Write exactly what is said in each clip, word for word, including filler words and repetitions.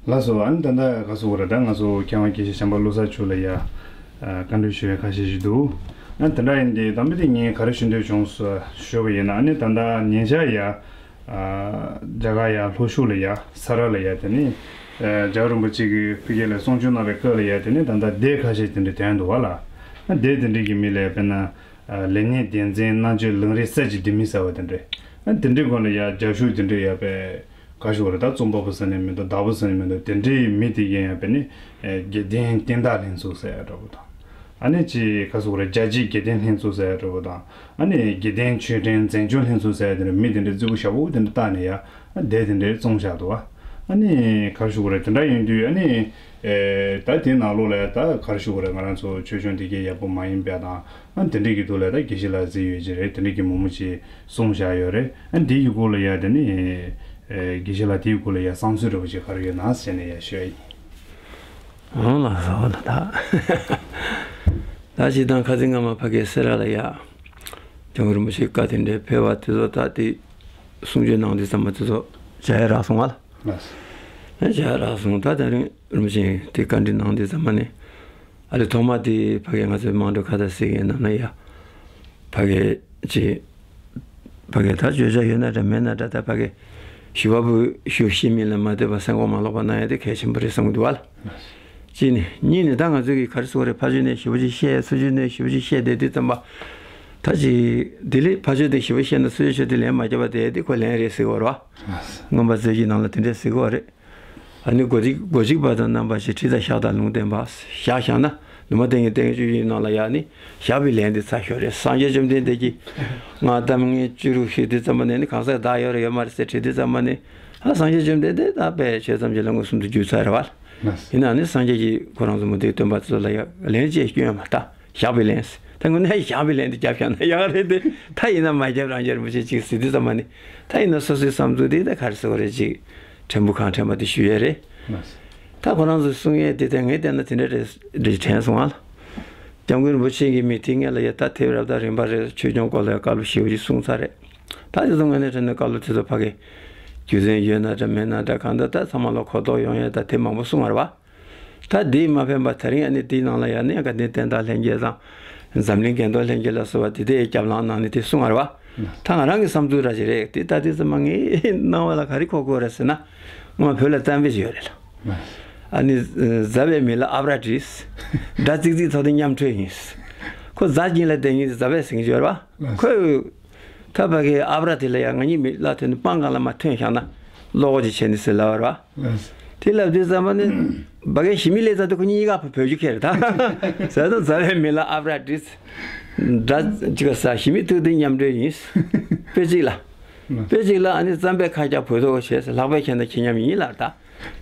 ལགས་སོ། ཨ་ནི་ད་ལྟ་ག་སོ་གོ་ར་ད་ང་ཚོ་མཁས་དབང་དགེ་བཤེས་བྱམས་པ་བློ་བཟང་མཆོག་ལ་ཡ་བཀའ་འདྲི་ཞུ་ཡ་ཁ་ཤས་ཤིག་འདུག་ཨ་ནི་དེ་འདྲ་ཡིན་དེ་དམ་པ་དེ་ངས་ག་རེ་ཞུ་འདོད་བྱུང་ཞུ་བ་ཡིན་ན། ཨ་ནི་ད་ལྟ་ཉེ་ཆར་ཡ་རྒྱ་གར་ཡ་ལྷོ་ཕྱོགས་ལ་ཡ་ས་ར་ལ་ཡ་དེ་ནི་རྒྱལ་བ་རིན་པོ་ཆེ་གི་ཕ་གི་ལ་གསུང་ཆོས་གནང་བའི་སྐབས་ལ་ཡ་དེ་ནི་ད་ལྟ་སྡེ་ཁ་ཤས་དེ་འདྲ་ཐོན་འདུག་བ་ལ། ཨ་སྡེ་དེ་འདྲ་གི་མིང་ལ་ཡ་དཔེར་ན། ལེགས་ཉེས་བདེན་འཛིན་རྣལ་འབྱོར་ལམ་རིམ་གསེར་གྱི་ལྡེ་མིག་ཟེར་བ་དེ་འདྲས། ཨ་དེ་འདྲའི་སྒོ་ནས་ཡ་རྒྱབ་ཤུགས་དེ་འདྲས་ཡ་པས་ག་ཞུ་བ་རེད། ད་རྩོམ་པ་པོ་ཟེར་ནས་མི་འདུག་བདག་པོ་ཟེར་ནས་མི་འདུག་དེ་འདྲའི་མི་དེ་གས་ཡ་པས་ནི་དགེ་ལྡན་བསྟན་བདག་ལྷན་ཚོགས་ཟེར་ཡ་འདྲ་པོ་དང་། ཨ་ནི་ཅི་ག་ཟེར་བ་རེད། རྒྱ་ཆེའི་དགེ་ལྡན་ལྷན་ཚོགས་ཟེར་ཡ་འདྲ་པོ་དང་། ཨ་ནི་དགེ་ལྡན་ཆོས་ལྡན་འཛིན་སྐྱོང་ལྷན་ཚོགས་ཟེར་ཡ་དེ་འདྲ་མི་དེ་འདྲས་རྫིག་པོ་ཞེ་པོ་དེ་འདྲ་བཏགས་ནས་ཡ་སྡེ་དེ་འདྲས་བཙུགས་བཞག་འདུག་ཨ་ནི་ག་ཞུ་བ་རེད། དེ་འདྲ་ཡིན་དུས་ཨ་ནི། ཨེ། ད་དེའི་ནང་ལོགས་ལ་ད་ག་རེ་ཞུ་དགོས་རེད། ང་རང་ཚོ་ཆོས་སྐྱོང་དེ་གའི་ཡག་པོ་མ་ཡིན་པ་དང་། ཨ་དེ་འདྲས་ཀྱི་ཐོག་ལ་ད་དགེ་བཤེས་ལགས་གཟིགས་ཡོད་ཀྱི་རེད། དེ་འདྲས་ཀྱི་མང་པོ་ཅིག་གསུངས་བཞག་ཡོད་རེད། ཨ་འདི་ཡི་སྐོར་ལ་ཡ་དེ་ནི། ཨེ། དགེ་བཤེས་ལགས་དེའི་སྐོར་ལ་ཡ་བསམ་ཚུལ་འདྲ་པོ་ཅིག་ག་རེ་ཡོད་ན་ཟེར་ནས་ཡ་ཞུ་ཡ་ཡིན། འོང་ལགས་སོ་ལགས། ད་ད་སྤྱིར་བཏང་ཁ་སང་སྔ་མ་ཕ་གི་སེ་ར་ལ་ཡ་སྐྱབས་མགོན་རིན་པོ་ཆེ་བཀའ་དྲིན་དེ་ཕེབས་པ་དེ་ཚོ་ད་དེ་གསུང་ཆོས་གནང་དུས་ཙམ་པ་དེ་ཚོ་བྱ་ཡ་རག་སོང་བ་ལ། ལགས་སོ། བྱ་ཡ་རག་སོང་། ད་དེ་རིང་རིན་པོ་ཆེ་དེ་བཀའ་དྲིན་གནང་དུས་ཙམ་པ་ནི། ཨ་ལེ་ཐོག་མ་དེ་ཕ་གི་ང་ཚོའི་དམངས་ཁྲོད་ཁ་བརྡ་ཟེར་གྱི་ནང་ན་ཡ། ཕ་གི་ཅི། ཕ་གི་ད་བརྗོད་བྱ་ཡོད་ན་འདྲ་མེད་ན་འདྲ། ད་ཕ་གི་ཞུ་བ་པོས་ཞུ་ཤེས་མིན་ལ་མ་ལྟོས་པར་སེམས་ཁོང་མ་ལོག་པ་གནང་ཡ་དེ་གལ་ཆེན་པོ་རེད་བསམ་གྱི་འདུག་བ་ལ། གཅིག་ནི། གཉིས་ནི་ད་ང་ཚོས་ཀྱི་ག་རེ་ཟེར་དགོས་རེད། ཕར་ཕྱོགས་ནས་ཞེ་པོ་ཅིག་བཤད། ཚུར་ཕྱོགས་ནས་ཞེ་པོ་ཅིག་བཤད་བསྡད་དུས་ཙམ་པ། ད་ཅི། དེ་ལས་ཕར་ཕྱོགས་དེ་ཞེ་པོ་བཤད་ན་ཚུར་ཕྱོགས་དེ་ལན་མ་རྒྱབ་པ་བསྡད་དེ་ཁོ་ལན་རེད་ཟེར་གྱི་ཡོད་རེད་བ། མངོན་པ་མཛོད་ཀྱི་ནང་ལ་དེ་འདྲས་ཟེར་གྱི་ཡོད་རེད། ཨ་ནི་སྒོ་གཅིག་སྒོ་གཅིག་པ་དང་རྣམ་པ་ཞིག་ཁྲིད་དང་བཤགས་དང་ལུང་བསྟན་པ། བཤགས་བཞག་ན་ནུ་མ་བསྟན་གྱི་བསྟན་བཅོས་ཡིན་ནང་ལ་ཡ་ནི་བཤགས་པའི་ལན་དེ་ཚར་ཤོར་རེད། སངས་རྒྱས་བཅོམ་ལྡན་འདས་ཀྱིས་ང་གཏམ་ངན་བཅུ་དྲུག་ཞུས་དུས་ཙམ་པ་ནས་ནི་གང་ཟག་བདག་ཡོད་རེད་ཡོད་མ་རེད་ཟེར་དྲིས་དུས་ཙམ་པ་ནི། ཨ་སངས་རྒྱས་བཅོམ་ལྡན་འདས་ད་དཔེ་ཆོས་ཐམས་ཅད་ལ་མངོན་སུམ་དུ་གྱུར་ཚར་རེད་བ། ཡིན་ན་ནི་སངས་རྒྱས་ཀྱིས་ཁོ་རང་ཚོ་མུ་སྟེགས་སྟོན་པ་ཚོ་ལ་ཡ་ལན་ཅིག་སྐྱོན་མ་ད། བཤགས་པའི་ལན། ད་དངོས་གནས་བཤགས་པའི་ལན་དེ་བརྒྱབ་བཞག་ན་ཡག་རེད་དེ། ད་ཡིན་ན་མ་བརྒྱབ་རང་རྒྱལ་རིན་པོ་ཆེ་ཅིག་ཟེར་དུས་ཙམ་པ་ནི། ད་ཡིན་ན་སོ་སོའི་བསམ་ཚུལ་དེ་ད་ག་རེ་ཟེར་བ་རེད་ཅིག་ཕྲན་བུ་གང་དྲན་པ་དེ་ཞུ་ཡས་རེད། ད་ཁོ་རང་ཚོ་གསུང་ཡས་དེ་ད་ངས་བལྟས་ན་དེ་འདྲ་རེད་རེད་དྲན་སོང་ཨ་ལ། སྐྱབས་མགོན་རིན་པོ་ཆེ་གིས་མི་དེ་སྔོན་ལ་ཡ་ད་ཐེབས་རབ་དང་རིམ་པ་རེ་ཆོས་སྐྱོང་སྐོར་ལ་ཡ་བཀའ་སློབ་ཞེ་པོ་ཅིག་གསུངས་ཚར་རེད། ད་དེ་ཚོ་ངོས་ནས་དྲན་ན་བཀའ་སློབ་དེ་ཚོ་ཕ་གི་རྒྱུ་མཚན་ཡོད་ན་འདྲ་མེད་ན་འདྲ་གང་ལྟར་ད་ཚང་མ་ལ་གོ་རྟོགས་ཡོང་ཡས་ད་དེ་མང་པོ་གསུངས་པ་རེད་བ། ད་དེས་མ་ཕན་པར་ད་རིང་ཨ་ནི་དེའི་ནང་ལ་ཡང་ནི་དགའ་ལྡན་བསྟན་བདག་ལྷན་རྒྱས་དང་། འཛམ་གླིང་དགེ་འདུན་ལྷན་རྒྱས་ལ་སོགས་པ་དེ་དེའི་རྒྱབ་ལངས་གནང་ནས་དེ་གསུང་བ་རེད་བ། ད་ང་རང་གི་བསམ་ཚུལ་ར་ཅིག་རེད་དེ། ད་དེ་ཚོ་མ་ངའི་སྣང་བ་ལ་ག་རེ་གོ་དགོས་རེད་ཟེར་ན། སྔོན་བོད་ལ་གཏམ་དཔེ་ཞིག་ཡོད་རེད་ལ། ཨ་ནི་མཛའ་བའི་མི་ལ་ཨབ་ར་དྲིས། དགྲ་ཙིག་ཙིག་ཚོགས་དེ་མཉམ་གྲོས་ཡིན། ཁོ་མཛའ་གཉིས་ལ་བསྡད་མཁན་དེ་མཛའ་བའི་ཟེར་གྱི་ཡོད་རེད་བ། ཁོས། ད་ཕ་གི་ཨབ་ར་དེ་ལ་ཡང་ང་གཉིས་མི་ལ་ཐོན་ནས་སྤང་གང་ལ་མ་ཐོན་བཞག་ན་བློ་ཁོག་ཅིག་བྱས་ནས་ཟེར་ལབ་པ་རེད་བ། དེ་ལབ་དུས་ཙམ་པ་ནི་ཕ་གི་ཞི་མི་ལས་ཙང་དུ་ཁོ་གཉིས་ཀ་བོད་རྒྱུ་ཁྱེར་ད་ཟེར་དུས་མཛའ་བའི་མི་ལ་ཨབ་ར་དྲིས། དགྲ་གཅིག་ག་ས་ཞི་མི་ཐུག་དེ་མཉམ་འབྲེལ་ཡིན། དཔེ་གཅིག་ལ། དཔེ་གཅིག་ལ་ཨ་ནི་རྩམ་པའི་ཁ་རྒྱག་བོད་ཐོག་བྱས་ལྷག་པའི་ཁྱེད་ན་ཁྱེད་མཉམ་ཡིན་ལབ་ད།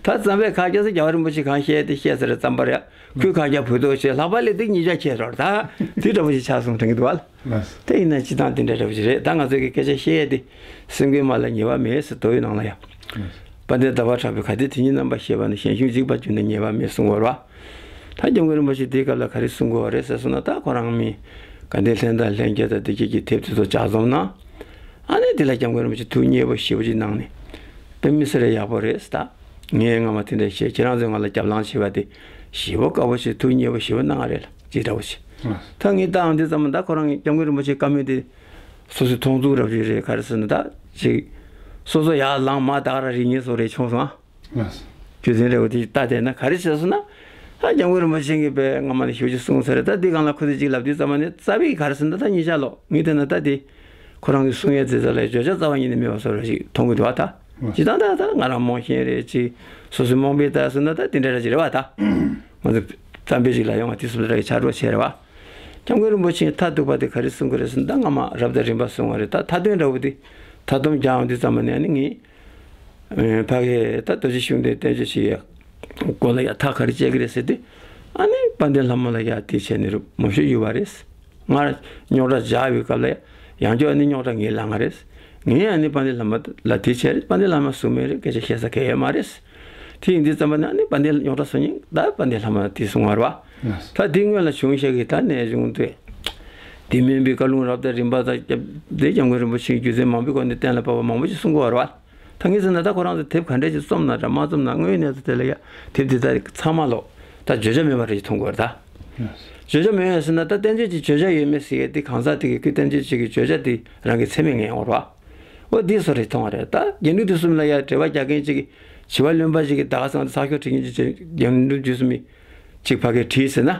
ད་རྩམ་པའི་ཁ་རྒྱག་ས་རྒྱལ་བ་རིན་པོ་ཆེ་གང་བཤད་དེ་བཤད་ཟེར་རྩམ་པ་རེད། ཁོས་ཁ་རྒྱག་བོད་ཐོག་བྱས་ལྷག་པ་ལས་དེ་གཉིས་ཆ་ཁྱེད་རོགས་ད། དེ་འདྲ་པོ་ཞིག་ཆགས་སོང་དྲན་གྱི་འདུག་བ། དེ་ཡིན་ན་སྤྱི་བཏང་དེ་འདྲ་འདྲ་པོ་ཞིག་རེད། ད་ང་ཚོས་ཀྱི་སྐད་ཆ་བཤད་ཡས་དེ་སེམས་ཁུར་མ་ལ་ཉེས་པ་མེད་ཟེར་མདོ་ཡི་ནང་ལ་ཡང་། དཔལ་ལྡན་ཟླ་བ་གྲགས་པས་ག་དེ་དེ་ཉིད་རྣམ་པར་ཤེས་པ་ནི། གཞན་གཞུང་འཇིག་པར་གྱུར་ནས་ཉེས་པ་མེད་གསུང་བ་རེད་བ། ད་སྐྱབས་མགོན་རིན་པོ་ཆེ་དེའི་སྐབས་ལ་ག་རེ་གསུང་གི་ཡོད་རེད་ཟེར་སོང་ན། ད་ཁོ་རང་མི་དགའ་ལྡན་ལྷན་དང་ལྷན་རྒྱས་དང་དེ་སྐད་ཀྱི་དེབ་དེ་ཚོ་ལྗགས་རྩོམ་གནང་། ཨ་ནི་དེ་ལ་སྐྱབས་མགོན་རིན་པོ་ཆེ་ཐུགས་མཉེས་པོ་ཞེ་པོ་ཅིག་གནང་ནས། དཔེ་མི་སྲིད་ལ་ཡག་པོ་རེད་ཟེར་ད། ངས་སྔ་མ་དེ་འདྲ་བཤད། ཁྱེད་རང་ཚོས་ང་ལ་རྒྱབ་ལངས་བྱས་པ་དེ་ཞེ་པོ་དཀའ་པོ་ཞིག་ཐུགས་མཉེས་པོ་ཞེ་པོ་གནང་བ་རེད་ལ་ཅེས་འདྲ་པོ་ཞིག་ད་ངས་ལྟའང་དེ་ཙམ་མ། ད་ཁོ་རང་གིས་སྐྱབས་མགོན་རིན་པོ་ཆེའི་བཀའ་མོལ་དེ་སོ་སོའི་མཐོང་ཚུལ་རབ་རིབ་རེད། ག་རེ་ཟེར་ན་ད་ཅིག་སོ་སོ་ཡར་ལངས་མར་ད་ག་རང་རིག་ངེས་སོགས་རེད་བྱུང་སོང་ཨ། རྒྱུ་མཚན་འདྲ་པོ་དེ་ལྟ་བསྡད་ན་ག་རེ་བྱས་སོང་ན། ད་སྐྱབས་མགོན་རིན་པོ་ཆེ་གིས་དཔེ་སྔ་མ་ནས་ཞེ་པོ་ཅིག་གསུངས་ཚར་རེད། ད་འདི་སྒང་ལ་ཁོ་ཚོས་ཅིག་ལབ་དུས་ཙམ་མ་ནས་རྩ་བའི་ག་རེ་ཟེར་ན་ད་ད་ཉེ་ཆར་ལོ་ངས་བལྟས་ན་ད་དེ། ཁོ་རང་གི་གསུང་ཡས་ཙེ་ཙ་ལ་བརྗོད་བྱ་རྩ་བ་ཉིད་ནས་མེད་པ་བཟོ་འདྲ་ཞིག་མཐོང་གི་འདུག་བ་ད། ཇི་ལྟར་ད་ད་ང་རང་རྨོངས་ཤེས་རེད་ཅིག་སོ་སོའི་རྨོངས་པའི་རྟགས་ཟེར་ན་ད་དེ་འདྲ་འདྲ་ཅིག་རེད་བ་ད། ང་ཚོ་གཏམ་དཔེ་ཅིག་ལ་ཡོང་བ་དེ་སོ་སོ་རང་གི་ཆ་འགྲོ་བྱས་རེད་བ། སྐྱབས་མགོན་རིན་པོ་ཆེས་མཐར་ཐུག་པ་དེ་ག་རེ་གསུང་གི་རེད་ཟེར་ན། ད་སྔ་མ་རབ་དང་རིམ་པ་གསུང་བ་རེད། ད་མཐའ་དོན་འདྲ་བོ་དེ་མཐའ་སྡོམ་རྒྱག་ཡོང་དུས་ཙམ་པ་ནས་ནི་ངས་ཕ་གི་ད་རྡོ་རྗེ་ཤུགས་ལྡན་བསྟན་བཅོས་ཤིག་ཡ་སྐོར་ལ་ཡ་ཐག་ག་རེ་བཅད་ཀྱི་རེད་ཟེར་དུས། ཨ་ནི་དཔལ་ལྡན་ལྷ་མོ་ལ་ཡ་དེ་བྱས་ནས་རུ་མང་ཤོས་ཡོད་པ་རེད། སྔར་རྙོག་དྲ་བཞག་པའི་སྐབས་ལ་ཡང་བསྐྱར་ནི་རྙོག་དྲ་ངས་ལངས་པ་རེད། ངས་ཨ་ནི་དཔལ་ལྡན་ལྷ་མོ་ལ་དེ་བྱས་རེད། དཔལ་ལྡན་ལྷ་མོ་གསུང་མེད་རེད། སྐད་ཆ་བཤད་ས་གང་ཡང་མ་རེད། དེ་ཡིན་དུས་ཙམ་པ་ན་ཨ་ནི་དཔལ་ལྡན་རྙོག་དྲ་བཟོ་མཁན་ད་དཔལ་ལྡན་ལྷ་མོ་དེ་གསུང་བ་རེད་བ། ད་དེའི་སྔོན་ལ་བྱུང་བཞག་གི་ད་ནས་བྱུང་དུས། དེ་མིན་པའི་བཀའ་ལུང་རབ་དང་རིམ་པ་དང་སྐྱབས་དེ་སྐྱབས་མགོན་རིན་པོ་ཆེའི་རྒྱུ་མཚན་མང་པོའི་སྒོ་ནས་གཏན་ལ་ཕབ་པ་མང་པོ་ཞིག་གསུང་གི་ཡོད་རེད་བ། ད་ངས་ཟེར་ན་ད་ཁོ་རང་ཚོ་དེབ་ག་འདྲ་ཅིག་རྩོམ་ན་འདྲ་མ་རྩོམ་ན་དངོས་ཡོད་གནས་ཚུལ་དེ་ལ་ཡ་དེབ་དེ་ད་ཚང་མ་ལོ་ད་བརྗོད་བྱ་མེད་པ་རེ་ཞིག་མཐོང་གི་ཡོད་རེད་ད། བརྗོད་བྱ་མེད་ཡ་ཟེར་ན་ད་བསྟན་བཅོས་ཀྱི་བརྗོད་བྱ་ཡོད་མེད་ཟེར་ཡ་དེ་གང་ཟག་དེ་གི་ཁོས་བསྟན་བཅོས་ཅིག་གི་བརྗོད་བྱ་དེ་རང་གི་ཚད་མས་ངེས་ཡོང་བ་རེད་བ། འོ་འདི་བཟོ་རེ་མཐོང་བ་རེད། ད་རྒྱན་དྲུག་དེ་གསུམ་ལ་ཡ་འགྲེལ་པ་རྒྱག་མཁན་ཅིག་གིས་བྱིས་པ་རློན་པ་ཞིག་གིས་ད་ག་ཚང་ཚགས་ཤོག་བྲིས་མཁན་ཅིག་རྒྱན་དྲུག་དེ་གསུམ་མི་ཅིག་ཕ་གིར་བྲིས་ཟེར་ན།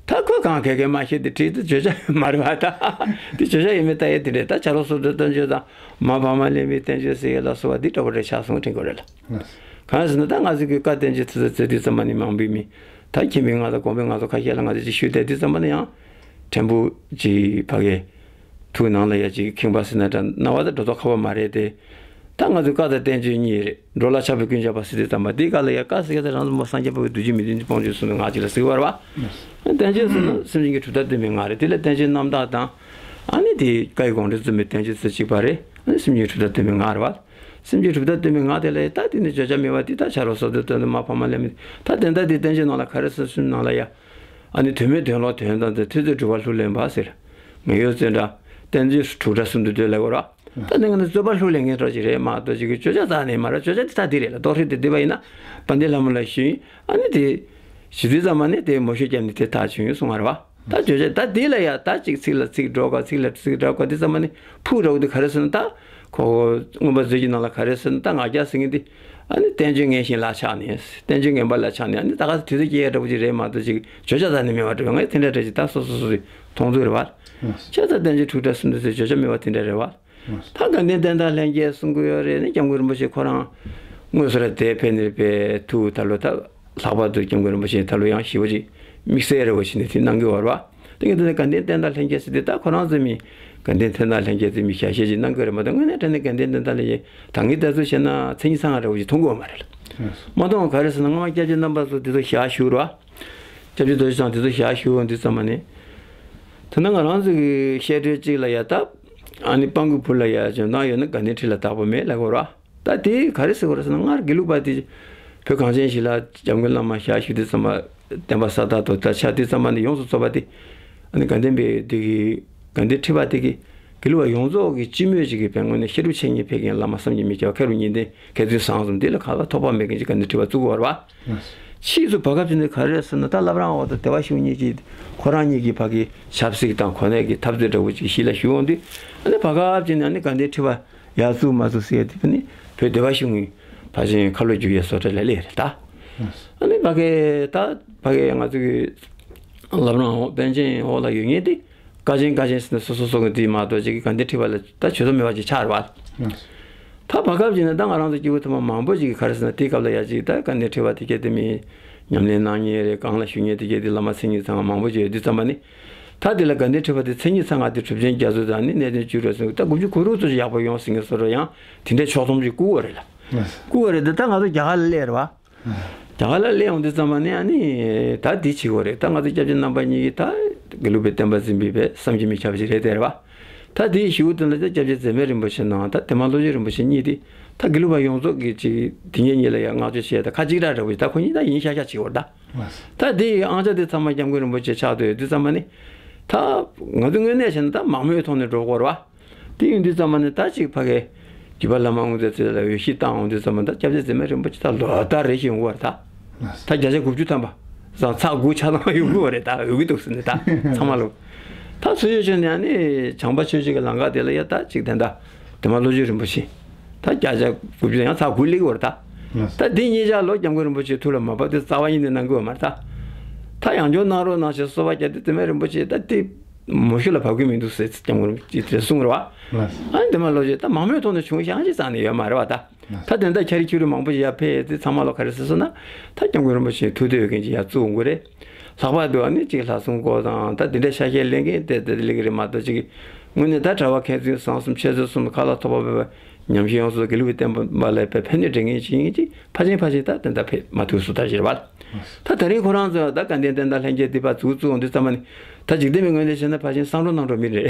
ད་ཁོས་གང་ག་གེ་མ་ཤེས་དེ་བྲིས་དེ་བརྗོད་བྱ་མ་རེད་བ། ད་དེ་བརྗོད་བྱ་ཡིན་མིན་ལྟ་ཡས་དེ་འདྲས། ད་ཆ་རོགས་སོ་བདུན་བསྟན་བཅོས་དང་མ་བག་མ་ལེན་པའི་བསྟན་བཅོས་ཟེར་ཡས་ལ་སོགས་པ་འདི་འདྲ་པོ་རེད་ཆགས་སོང་དྲན་དགོས་རེད་ལ། གང་ཟེར་ན་ད་ང་ཚོ་གི་བཀའ་བསྟན་བཅོས་ཚོ་ཚོ་དེ་ཙམ་མ་ནི་མང་པོའི་མི་ད་མཁྱེན་པའི་ང་ཚོ་གོང་པའི་ང་ཚོ་ཁ་ཤས་ལ་ང་ཚོ་ཅིག་ཞུས་ཏེ་དེ་ཙམ་མ་ནི་ཡང་ཕྲན་བུ་ཅིག་ཕ་གི་ཐུགས་ནང་ལ་ཡ་ཅིག་ཁེངས་པ་ཟེར་ན་འདྲ་སྣང་བ་ད་འགྲོ་ཐོག་ཁ་བ་མ་རེད་དེ། ད་ང་ཚོའི་བཀའ་དང་བསྟན་བཅོས་གཉིས་རེད། འགྲོ་ལ་ཆགས་པའི་ཀུན་ཁྱབ་པ་ཟེར་དུས་ཙམ་པ་འདི་ག་ལ་ཡ་བཀའ་ཟེར་ཡ་ད་རང་ཚོ་མ་སངས་རྒྱས་པ་གི་གདུལ་བྱའི་མི་མཐུན་ཕྱོགས་སྤོང་བྱེད་གསུམ་དུ་ང་གཅིག་ལ་ཟེར་བ་རེད་བ། བསྟན་བཅོས་ཟེར་ན་སེམས་ཅན་གྱི་གྲུབ་མཐའ་སྟོན་པའི་ངག་རེད། དེ་ལ་བསྟན་བཅོས་རྣམ་དག་དང་། ཨ་ནི་དེ་བཀའ་ཡི་དགོངས་འགྲེལ་རྩོམ་པའི་བསྟན་བཅོས་ཚོ་གཅིག་པ་རེད། ཨ་ནི་སེམས་ཅན་གྱི་གྲུབ་མཐའ་སྟོན་པའི་ངག་རེད་བ། སེམས་ཅན་གྱི་གྲུབ་མཐའ་སྟོན་པའི་ངག་དེ་ལ་ཡ་ད་དེ་ནི་བརྗོད་བྱ་མེད་པ་དེ་ད་ཆ་རོགས་སོ་བདུན་བསྟན་དང་མ་བག་མ་ལེན་པའི་ད་དེ་ལྟ་དེ་བསྟན་བཅོས་ནང་ལ་ག་རེ་ཟེར་གསུམ་ནང་ལ་ཡ། ཨ་ནི་དོན་མེད་དོན་ལོག་དོན་དམ་དང་ཐེ་ཚོམ་སྒྲུབ་པ་ལྷུར་ལེན་པ་ཟེར། ངེས་ཡོད་བརྩོན་འགྲུས་བསྟན་བཅོས་དྲུག་སྒྲ་གསུམ་དུ་འདོད་ལབ་དགོས་ར། ད་ནི་ང་ནི་རྩོད་པ་ལྷུར་ལེན་མཁན་འདྲ་ཅིག་རེད་མ་གཏོགས་ཅིག་གི་བརྗོད་བྱ་རྩ་ནས་མ་རེད། བརྗོད་བྱ་དེ་ད་འདི་རེད་ལ། རྡོག་ཧྲིལ་དེ་བསྡུས་པ་ཡིན་ན་དཔལ་ལྡན་ལྷ་མོ་ལ་ཞུས་ཡིན། ཨ་ནི་དེ་ཞུ་དུས་ཙམ་པ་ནི་དེ་མོ་ཤོད་རྒྱབ་ནས་དེ་ཐག་ཆོད་ཡོད་གསུང་བ་རེད་བ། ད་བརྗོད་བྱ་ད་འདི་ལ་ཡ་ད་ཅིག་ཚིག་ལ་ཚིག་འགྲོ་དགོས། ཚིག་ལ་ཚིག་འགྲོ་དགོས། དེ་ཙམ་པ་ནི་ཕུགས་ར་བོ་དེ་ག་རེ་ཟེར་ན་ད་ཁོ་མངོན་པ་མཛོད་ཀྱི་ནང་ལ་ག་རེ་ཟེར་ན་ད་ངག་རྒྱལ་ཟེར་མཁན་དེ། ཨ་ནི་བསྟན་བཅོས་ངན་ཞེན་ལ་ཆགས་ནས། བསྟན་བཅོས་ངན་པ་ལ་ཆགས་ནས། ཨ་ནི་ད་ག་ཚོད་དུས་ཚོད་སྐྱེལ་ཡ་འདྲ་བོ་ཅིག་རེད་མ་གཏོགས་ཅིག་བརྗོད་བྱ་རྩ་ནས་མེད་པ་འདྲ་བོ་ངས་དེ་འདྲ་འདྲ་ཅིག་ད་སོ་སོ་སོ་སོའི་མཐོང་ཚུལ་རེད་བ། བྱས་ཙང་བསྟན་བཅོས་དྲུག་སྒྲ་གསུམ་དུ་ཟེར་བརྗོད་བྱ་མེད་པ་དེ་འདྲ་རེད་བ། ད་དགའ་ལྡན་བསྟན་དང་ལྷན་རྒྱས་གསུང་གི་ཡོད་རེད། ནི་སྐྱབས་མགོན་རིན་པོ་ཆེ་ཁོ་རང་དངོས་སུ་ར་དེ་ཕེབས་ནས་པའི་ཐུགས་ད་ལོ་ད་ལྷག་པར་དུ་སྐྱབས་མགོན་རིན་པོ་ཆེ་ད་ལོ་ཡང་ཞི་བ་ཅིག་དམིགས་བསལ་རེ་བ་ཞིག་ནས་དེ་གནང་གི་ཡོད་རེད་བ། དེ་གི་དེ་ནས་དགའ་ལྡན་བསྟན་དང་ལྷན་རྒྱས་ཟེར་དེ་ད་ཁོ་རང་ཚོ་མི་དགའ་ལྡན་བསྟན་དང་ལྷན་རྒྱས་ཚོ་མི་ཞལ་བཞེས་ཅིག་གནང་གི་རེད་མ་གཏོགས་དངོས་གནས་དྲང་གནས་དགའ་ལྡན་བསྟན་དང་ལྷན་རྒྱས་ད་ངས་ད་ཚོད་བཤད་ན་མཚན་ཉིད་ཚང་བ་འདྲ་བོ་ཞིག་མཐོང་གི་ཡོད་མ་རེད་ལ། མ་མཐོང་བ་ག་རེ་ཟེར་ན་སྔོན་མ་སྐྱབས་རྗེ་རྣམ་པ་ཚོ་དེ་ཚོ་ཞལ་བཞུགས་རེད་བ། སྐྱབས་རྗེ་རྡོ་རྗེ་འཆང་དེ་ཚོ་ཞལ་བཞུགས་འོང་དུས་ཙམ་པ་ནས། ད་ནི་ང་རང་ཚོ་གི་བཤད་གྲོས་གཅིག་ལ་ཡ་ད། ཨ་ནི་སྤང་གི་བུ་ལ་ཡ་ཅོ་ནང་ཡོད་ན་དགའ་ལྡན་ཁྲི་ལ་བདག་པོ་མེད་ལབ་དགོས་རེད་བ། ད་དེ་ག་རེ་ཟེར་དགོས་རེད་ཟེར་ན་སྔར་དགེ་ལུགས་པ་དེ་བོད་གངས་ཅན་ཞིག་ལ་སྐྱབས་མགོན་བླ་མ་ཞལ་བཞུགས་དུས་ཙམ་པ་བསྟན་པ་ས་དག་ཏུ་ད་ཆགས་དུས་ཙམ་པ་ནས་ཡོངས་སུ་རྫོགས་པ་དེ། ཨ་ནི་དགའ་ལྡན་པའི་དེ་གི་དགའ་ལྡན་ཁྲི་པ་དེ་གི་དགེ་ལུགས་པ་ཡོངས་རྫོགས་ཀྱི་སྤྱི་མོས་ཅིག་གི་ཕན་ངོས་ནས་བཤད་སྒྲུབ་འཆད་ཉན་ཕེབས་མཁན་བླ་མ་བསམ་གྱིས་མི་ཁྱབ་པ་མཁས་གྲུབ་གཉིས་ལྡན་མཁས་བཙུན་བཟང་གསུམ་དེ་ལ་ག་ལ་ཐོགས་པ་མེད་མཁན་ཅིག་དགའ་ལྡན་ཁྲི་པ་བཙུགས་པ་རེད་བ། ཕྱིས་སུ་བར་སྐབས་ཅིག་ནས་ག་རེ་ཟེར་ན་ད་བླ་བྲང་འོག་ཏུ་བདེ་བར་གཤེགས་གཉིས་ཀྱིས་ཁོ་རང་གཉིས་ཀྱི་ཕ་གི་ཆབ་སྲིད་དང་གོ་གནས་ཀྱི་འཐབ་རྩོད་འདྲ་བོ་ཅིག་གཞི་ལ་ཞུགས་འོང་དུས། ཨ་ནི་བར་སྐབས་ཅིག་ནས་ཨ་ནི་དགའ་ལྡན་ཁྲི་པ་ཡར་བཙུགས་མ་བཙུགས་ཟེར་ཡ་དེ་ནི་བོད་བདེ་བར་གཤེགས་གཉིས་ཕལ་ཆེར་ཁ་ལོ་བསྒྱུར་ཡས་བཟོ་གྲྭ་ལ་སླེབས་རེད་ད། ཨ་ནི་ཕ་གི་ད་ཕ་གི་ང་ཚོ་གི་བླ་བྲང་འོག་པཎ་ཆེན་འོག་ལ་ཡོད་མཁན་དེ། དཀའ་ཆེན་དཀའ་ཆེན་ཟེར་ནས་སོ་སོ་སོ་གི་དེ་མ་གཏོགས་ཅིག་གི་དགའ་ལྡན་ཁྲི་པ་ལ་ད་ཇུས་གཏོགས་མེད་པ་ཅིག་ཆགས་རེད་བ། ད་བར་སྐབས་ཅིག་ནས་ད་ང་རང་ཚོ་སྐྱེས་བུ་ཐོག་མ་མང་པོ་ཅིག་གིས་ག་རེ་ཟེར་ན་དེའི་སྐབས་ལ་ཡ་ཅིག་ད་དགའ་ལྡན་ཁྲི་པ་དེ་གས་དེ་མི་ཉམས་ལེན་གནང་མཁན་རེད། གང་ལ་བཞུགས་མཁན་དེ་གས་དེ་བླ་མ་མཚན་ཉིད་ཚང་བ་མང་པོ་ཅིག་ཡོད་དུས་ཙམ་པ་ནི། ད་དེ་ལ་དགའ་ལྡན་ཁྲི་པ་དེ་མཚན་ཉིད་ཚང་བ་དེ་གྲུབ་ཆེན་རྒྱ་མཚོ་དང་ནི་གནས་བརྟན་བཅུ་དྲུག་ཟེར་ད་དགུ་བཅུ་གོ་དྲུག་ཙམ་ཞིག་ཡག་པོ་ཡོང་ཟེར་མཁན་བཟོ་འདྲ་ཡང་དེ་འདྲའི་ཕྱོགས་བསྡོམས་ཅིག་བསྐུར་བ་རེད་ལ། བསྐུར་བ་རེད་དེ་ད་ང་ཚོ་རྒྱ་གར་ལ་སླེབས་རེད་བ། རྒྱ་གར་ལ་སླེབས་ཡོང་དུས་ཙམ་པ་ནི་ཨ་ནི་ད་འདི་བྱེད་དགོས་རེད། ད་ང་ཚོ་སྐྱབས་རྗེ་རྣམ་པ་གཉིས་ཀྱིས་ད་དགེ་ལུགས་པའི་བསྟན་པ་འཛིན་པའི་བས་བསམ་གྱིས་མི་ཁྱབ་པ་ཞིག་རེད་དེ་རེད་བ། ད་དེའི་གཞུག་ཏུ་ལ་ད་སྐྱབས་རྗེ་འཛད་མེད་རིན་པོ་ཆེ་ནང་ད་དེ་མ་བློ་བཟང་རིན་པོ་ཆེ་གཉིས་དེ་ད་དགེ་ལུགས་པ་ཡོངས་རྫོགས་ཀྱི་ཅིག་དེ་ཉིད་གཉིས་ལ་ཡང་བསྔགས་བརྗོད་བྱས་ད་ཁ་གཅིག་གྲགས་འདྲ་བོ་ཞིག་ད་ཁོ་གཉིས་ད་ཡིན་ཤག་ཤག་བྱེད་དགོས་རེད་ད། ད་དེའི་ཨང་ཅག་དེ་ཚང་མ་སྐྱབས་མགོན་རིན་པོ་ཆེ་ཆགས་བསྡད་ཡོད་དུས་ཙམ་པ་ནི། ད་ང་ཚོ་དངོས་གནས་བྱས་ན་ད་མང་མོས་ཐོག་ནས་འགྲོ་དགོས་རེད་བ། དེ་ཡིན་དུས་ཙམ་པ་ནི་ད་ཅིག་ཕ་གིའི་བརྒྱུད་པ་བླ་མ་དངོས་རྫས་ཚོ་ལ་འོས་གཞི་བཏང་འོང་དུས་ཙམ་པ་ད་སྐྱབས་རྗེ་འཛད་མེད་རིན་པོ་ཆེ་ད་ལོ་ལྟར་རེ་བཞིན་འོང་བ་རེད་ད། ད་བརྒྱ་ཆ་དགུ་བཅུ་ཐམ་པ་ཙམ་ཚེག་དགུ་ཆ་ཚང་ཡོང་གི་ཡོད་རེད་ད། འོས་ཀྱི་འདུག་ཟེར་ནས་ད་ཚང་མ་ལོ། ད་ཚུར་ཡོད་ཆོས་ནས་ཨ་ནི་བྱམས་པ་ཆོས་སྤྱོད་ཀྱི་ལམ་ཁ་དེ་ལ་ཡ་ད་ཅིག་དེ་འདྲ་དེ་མ་བློ་བཟང་རིན་པོ་ཆེ་ད་བརྒྱ་ཆ་དགུ་བཅུ་ཡང་ཚེག་དགུ་སླེབས་ཀྱི་ཡོད་རེད་ད། ད་འདི་གཉིས་ཆ་ལོ་སྐྱབས་མགོན་རིན་པོ་ཆེའི་ཐུགས་ལ་མ་བབས་དེ་རྩ་བ་ཉིད་ནས་གནང་གི་ཡོད་མ་རེད་ད། ད་ཡང་སྐྱར་གནང་རོགས་གནང་ཞེས་གསོལ་བ་བརྒྱབ་དུས་འཛད་མེད་རིན་པོ་ཆེ་ད་དེ། མོ་ཤོ་ལ་བབས་ཀྱི་མི་འདུག་ཟེར་སྐྱབས་མགོན་རིན་པོ་ཆེས་དེ་གསུངས་རེད་བ། ལགས། ཨ་ནི་དེ་མ་ལོ་རྗེས་ད་མང་མོས་ཐོག་ནས་བྱུང་ཤག་ཅིག་རྩ་ནས་ཡོད་མ་རེད་བ་ད། ད་དེ་འདྲ་ཁྱ་རི་ཁྱུ་རི་མང་པོ་ཞིག་ཡར་ཕེབས་ཡས་དེ་ཚང་མ་ལོ་ག་རེ་ཟེར་སོང་ན། ད་སྐྱབས་མགོན་རིན་པོ་ཆེའི་ཐུགས་འདོད་ཡོད་མཁན་ཅིག་ཡར་བཙུགས་འོང་གི་རེད། ལྷག་པར་དུ་ཨ་ནི་ཅིག་ལྷ་སྲུང་སྐོར་དང་ད་དེ་འདྲ་ཤ་ཤེད་ལེན་མཁན་དེ་དེ་སླེབས་ཀྱི་རེད་མ་གཏོགས་ཅིག་དངོས་གནས་ད་གྲྭ་པ་མཁས་བཙུན་བཟང་གསུམ་འཆད་རྩོད་གསུམ་ཁ་ལ་ཐོབ་པ་བོད་པ་ཉམས་ཞིབ་ཡོངས་སུ་དགེ་ལུགས་པའི་བསྟན་པ་ལ་ཕན་ནུས་འདྲེན་མཁན་ཅིག་ཡིན་གཅིག་ཕལ་ཆེར་ཕལ་ཆེར་ད་དེ་འདྲ་ཕེབས་མ་ཐུབ་སོང་ད་ཞེས་པ། ད་དེ་རིང་ཁོ་རང་ཚོ་ད་དགའ་ལྡན་བསྟན་དང་ལྷན་རྒྱས་འདི་པར་འཛུགས་བཙུགས་འོང་དུས་ཙམ་པ་ནི། ད་འཇིག་རྟེན་པའི་ངོས་ནས་བཤད་ན་ཕལ་ཆེར་བསམ་བློ་གནང་འགྲོ་མི་རེད།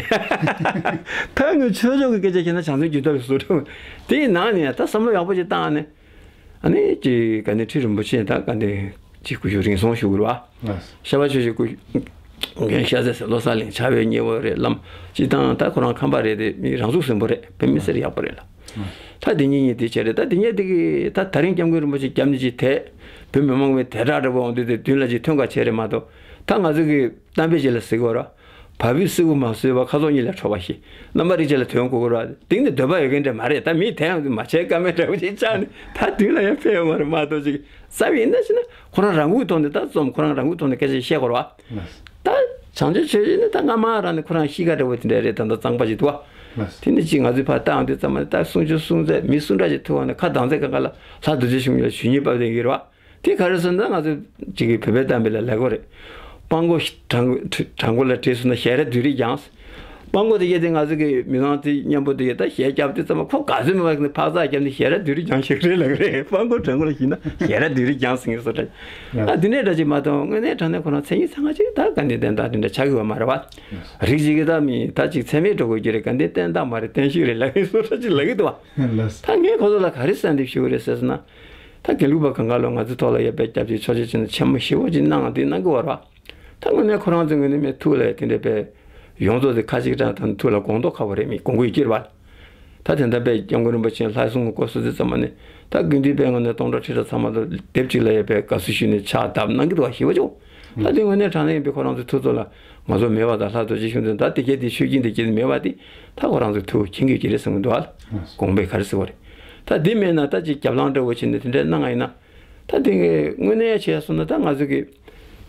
ད་ངས་ཆོས་ཕྱོགས་ཀྱི་སྐད་ཆ་བཤད་ན་བྱང་སེམས་ཀྱི་ཐབས་ལ་བཟོ་འགྲོ། དེའི་ནང་ནས་ད་བསམ་བློ་ཡག་པོ་ཞིག་བཏང་ནས། ཨ་ནི་ཅིག་དགའ་ལྡན་ཁྲི་རིན་པོ་ཆེ་ད་དགའ་ལྡན་ཅིག་སྐུ་ཞབས་རིང་སོང་ཞུ་དགོས་རེད་བ། ཤར་པ་ཆོས་ཀྱི་སྐུ། མགོན་ཤ་ཚ་ཟེར་ལོ་གསར་གླིང་ཆ་བའི་ཉེ་བོ་རེད། བླམ་སྤྱི་བཏང་ད་ཁོ་རང་ཁམས་པ་རེད་དེ། མི་རང་ཚུགས་ཟིན་པོ་རེད། དཔེ་མི་སྲིད་ཡག་པོ་རེད་ལ། ད་དེ་གཉིས་གཉིས་དེ་བྱས་རེད། ད་དེ་གཉིས་དེ་གི་ད་ད་རིང་སྐྱབས་མགོན་རིན་པོ་ཆེ་སྐྱབས་གནས་ཅིག་དེ་བོད་མི་མང་མི་དེ་དྲག་འདྲ་པོ་འོང་དུས་དེ་མདུན་ལ་ཅིག་ཐོན་ག་བྱས་རེད་མ་གཏོགས། ད་ང་ཚོ་གི་གཏམ་དཔེ་ཅིག་ལ་ཟེར་གི་ཡོད་ར། བ་སྤུའི་སེར་པོ་མ་བཟོས་པ་ཁ་སོག་གཉིས་ལས་འཕྲོག་པ་ཞིག་རྣམ་པ་རིགས་ཅན་ལ་དོན་གོ་གི་ར། དེང་ནི་འདོད་པ་ཡོད་མཁན་འདྲ་མ་རེད། ད་མིས་དེ་ཡང་མ་བྱས་ཀ་མེད་འདྲ་བོ་ཅིག་ཆགས་ནས་ད་དུས་ལ་ཡང་ཕན་ཡོད་མ་རེད་མ་གཏོགས་ཅིག་རྩ་བའི་ཡིན་ན་ཞེ་ན་ཁོ་རང་རང་ངོས་ཐོག་ནས་ད་རྩོམ་ཁོ་རང་རང་ངོས་ཐོག་ནས་སྐད་ཆ་བཤད་དགོས་ར། ད་བྱང་ཆུབ་ཆོས་བཞིན་ནི་ད་སྔ་མ་རང་ནས་ཁོ་རང་གཤིས་ཀ་འདྲ་བོ་དེ་འདྲ་རེད། ད་ད་གཙང་པ་ཞིག་འདུག་བ། དེ་ནི་ཅིག་ང་ཚོའི་ཕར་བཏང་དུས་ཙམ་པ་ནི་ད་གསུང་ཆོས་གསུང་ཚད་མི་སུ་འདྲ་ཞིག་ཐུག་པ་ནི་ཁ་གདངས་ཚད་གང་ག་ལ་ལྷ་རྡོ་རྗེ་ཤུགས་ལ་ཞུ་སྙིང་པ་དེ་ཡིན་རེད་བ། དེ་ག་རེ་ཟེར་ན་ང་ཚོ་གཅིག་གི་བོད་པའི་གཏམ་དཔེ་ལ་ལབ་དགོས་རེད། སྤྲང་པོ་དྲང་དྲང་པོ་ལ་བྲེལ་སོང་ན་ཞལ་རས་བདུད་རིགས་འགྱངས། སྤྲང་པོ་དེ་གས་དེ་ང་ཚོ་གི་མི་ཚང་དེ་མཉམ་པོ་དེ་གས་ད་ཞལ་བརྒྱབ་དུས་ཙམ་པ་ཁོ་ག་ཚོད་མི་བ་ནི་འཕག་འཚག་བརྒྱབ་ནས་ཞལ་རས་བདུད་རིགས་འགྱངས་ཤིག་རེད་ལབ་གི་རེད། སྤྲང་པོ་དྲང་པོ་ལ་ཞུས་ན་ཞལ་རས་བདུད་རིགས་འགྱངས་ཟེར་ངེས་སོ་ད། ཨ་དེ་ནས་འདྲ་ཅིག་མ་གཏོགས་དངོས་གནས་དྲང་གནས་ཁོ་རང་མཚན་ཉིད་ཚང་ང་ཅིག་ད་དགའ་ལྡན་བསྟན་དང་དེ་འདྲ་ཆགས་ཀྱི་ཡོད་མ་རེད་བ། རིགས་ཅིག་གི་ད་མི་ད་ཅིག་མཚན་མེད་འགྲོ་དགོས་ཀྱི་རེད། དགའ་ལྡན་བསྟན་དང་མ་རེད་བསྟན་བཤིག་རེད་ལབ་ངེས་སོ་འདྲ་ཅིག་ལབ་གི་འདུག་བ། ད་ངས་ཁོ་ཚོ་ལ་ག་རེ་གསལ་འདེབས་ཞུ་གི་རེད་ཟེར་ན། ད་དགེ་ལུགས་པ་གང་ག་ལོ་ང་ཚོའི་ཐོག་ལ་ཡོད་པའི་སྐྱབས་རྗེ་ཆོས་རྗེ་ཆེན་ཆེན་མོ་ཞེ་པོ་ཅིག་གནང་དེ་གནང་གི་བར་བ། ད་དངོས་གནས་ཁོ་རང་ཚོའི་ངོས་ནས་མི་ཐུགས་ལ་དེ་འདྲའི་པའི་ཡོངས་རྫོགས་དེ་ཁ་ཅིག་དྲང་དང་ཐུགས་ལ་དགོངས་རྟོགས་ཁ་བོ་རེད། མི་དགོངས་ཀྱི་ཡོད་ཀྱི་རེད་བ། ད་དེ་འདྲ་པའི་སྐྱབས་མགོན་རིན་པོ་ཆེ་ལྷ་སྲུང་གི་སྐོར་སོ་སོའི་ཙམ་མ་ནས་ད་དགེ་འདུན་པའི་ངོས་ནས་སྟོང་ཕྲག་ཁྲི་ཕྲག་ཚང་མ་ལ་དེབ་ཅིག་ལ་ཡོད་པའི་དགའ་བསུ་ཞུས་ནས་ཕྱག་བརྡབ་གནང་གི་འདུག་བ་ཞེ་པོ་ཅིག་ད་དེ་དངོས་གནས་དྲང་གནས་ཡིན་པའི་ཁོ་རང་ཚོའི་ཐུགས་ཚོ་ལ་ང་ཚོ་མེད་པ་དང་ལྷ་རྡོ་རྗེ་ཤུགས་ལྡན་ད་དེ་གས་དེ་ཆོས་ཀྱི་འདི་གས་མེད་པ་དེ་ད་ཁོ་རང་ཚོའི་ཐུགས་མཁྱེན་གྱི་ཡོད་ཀྱི་རེད་བསམ་གི་འདུག་ཨ། དགོངས་པའི་ག་རེ་ཟེར་བ་རེད། ད་དེ་མེད་ན་ད་ཅིག་རྒྱབ་ལངས་འདྲ་བོ་བྱས་ནས་དེ་འདྲ་གནང་ང་ཡིན་ན། ད་དེ་གས་དངོས་གནས་བྱས་སོང་ན་ད་ང་ཚོ་གི་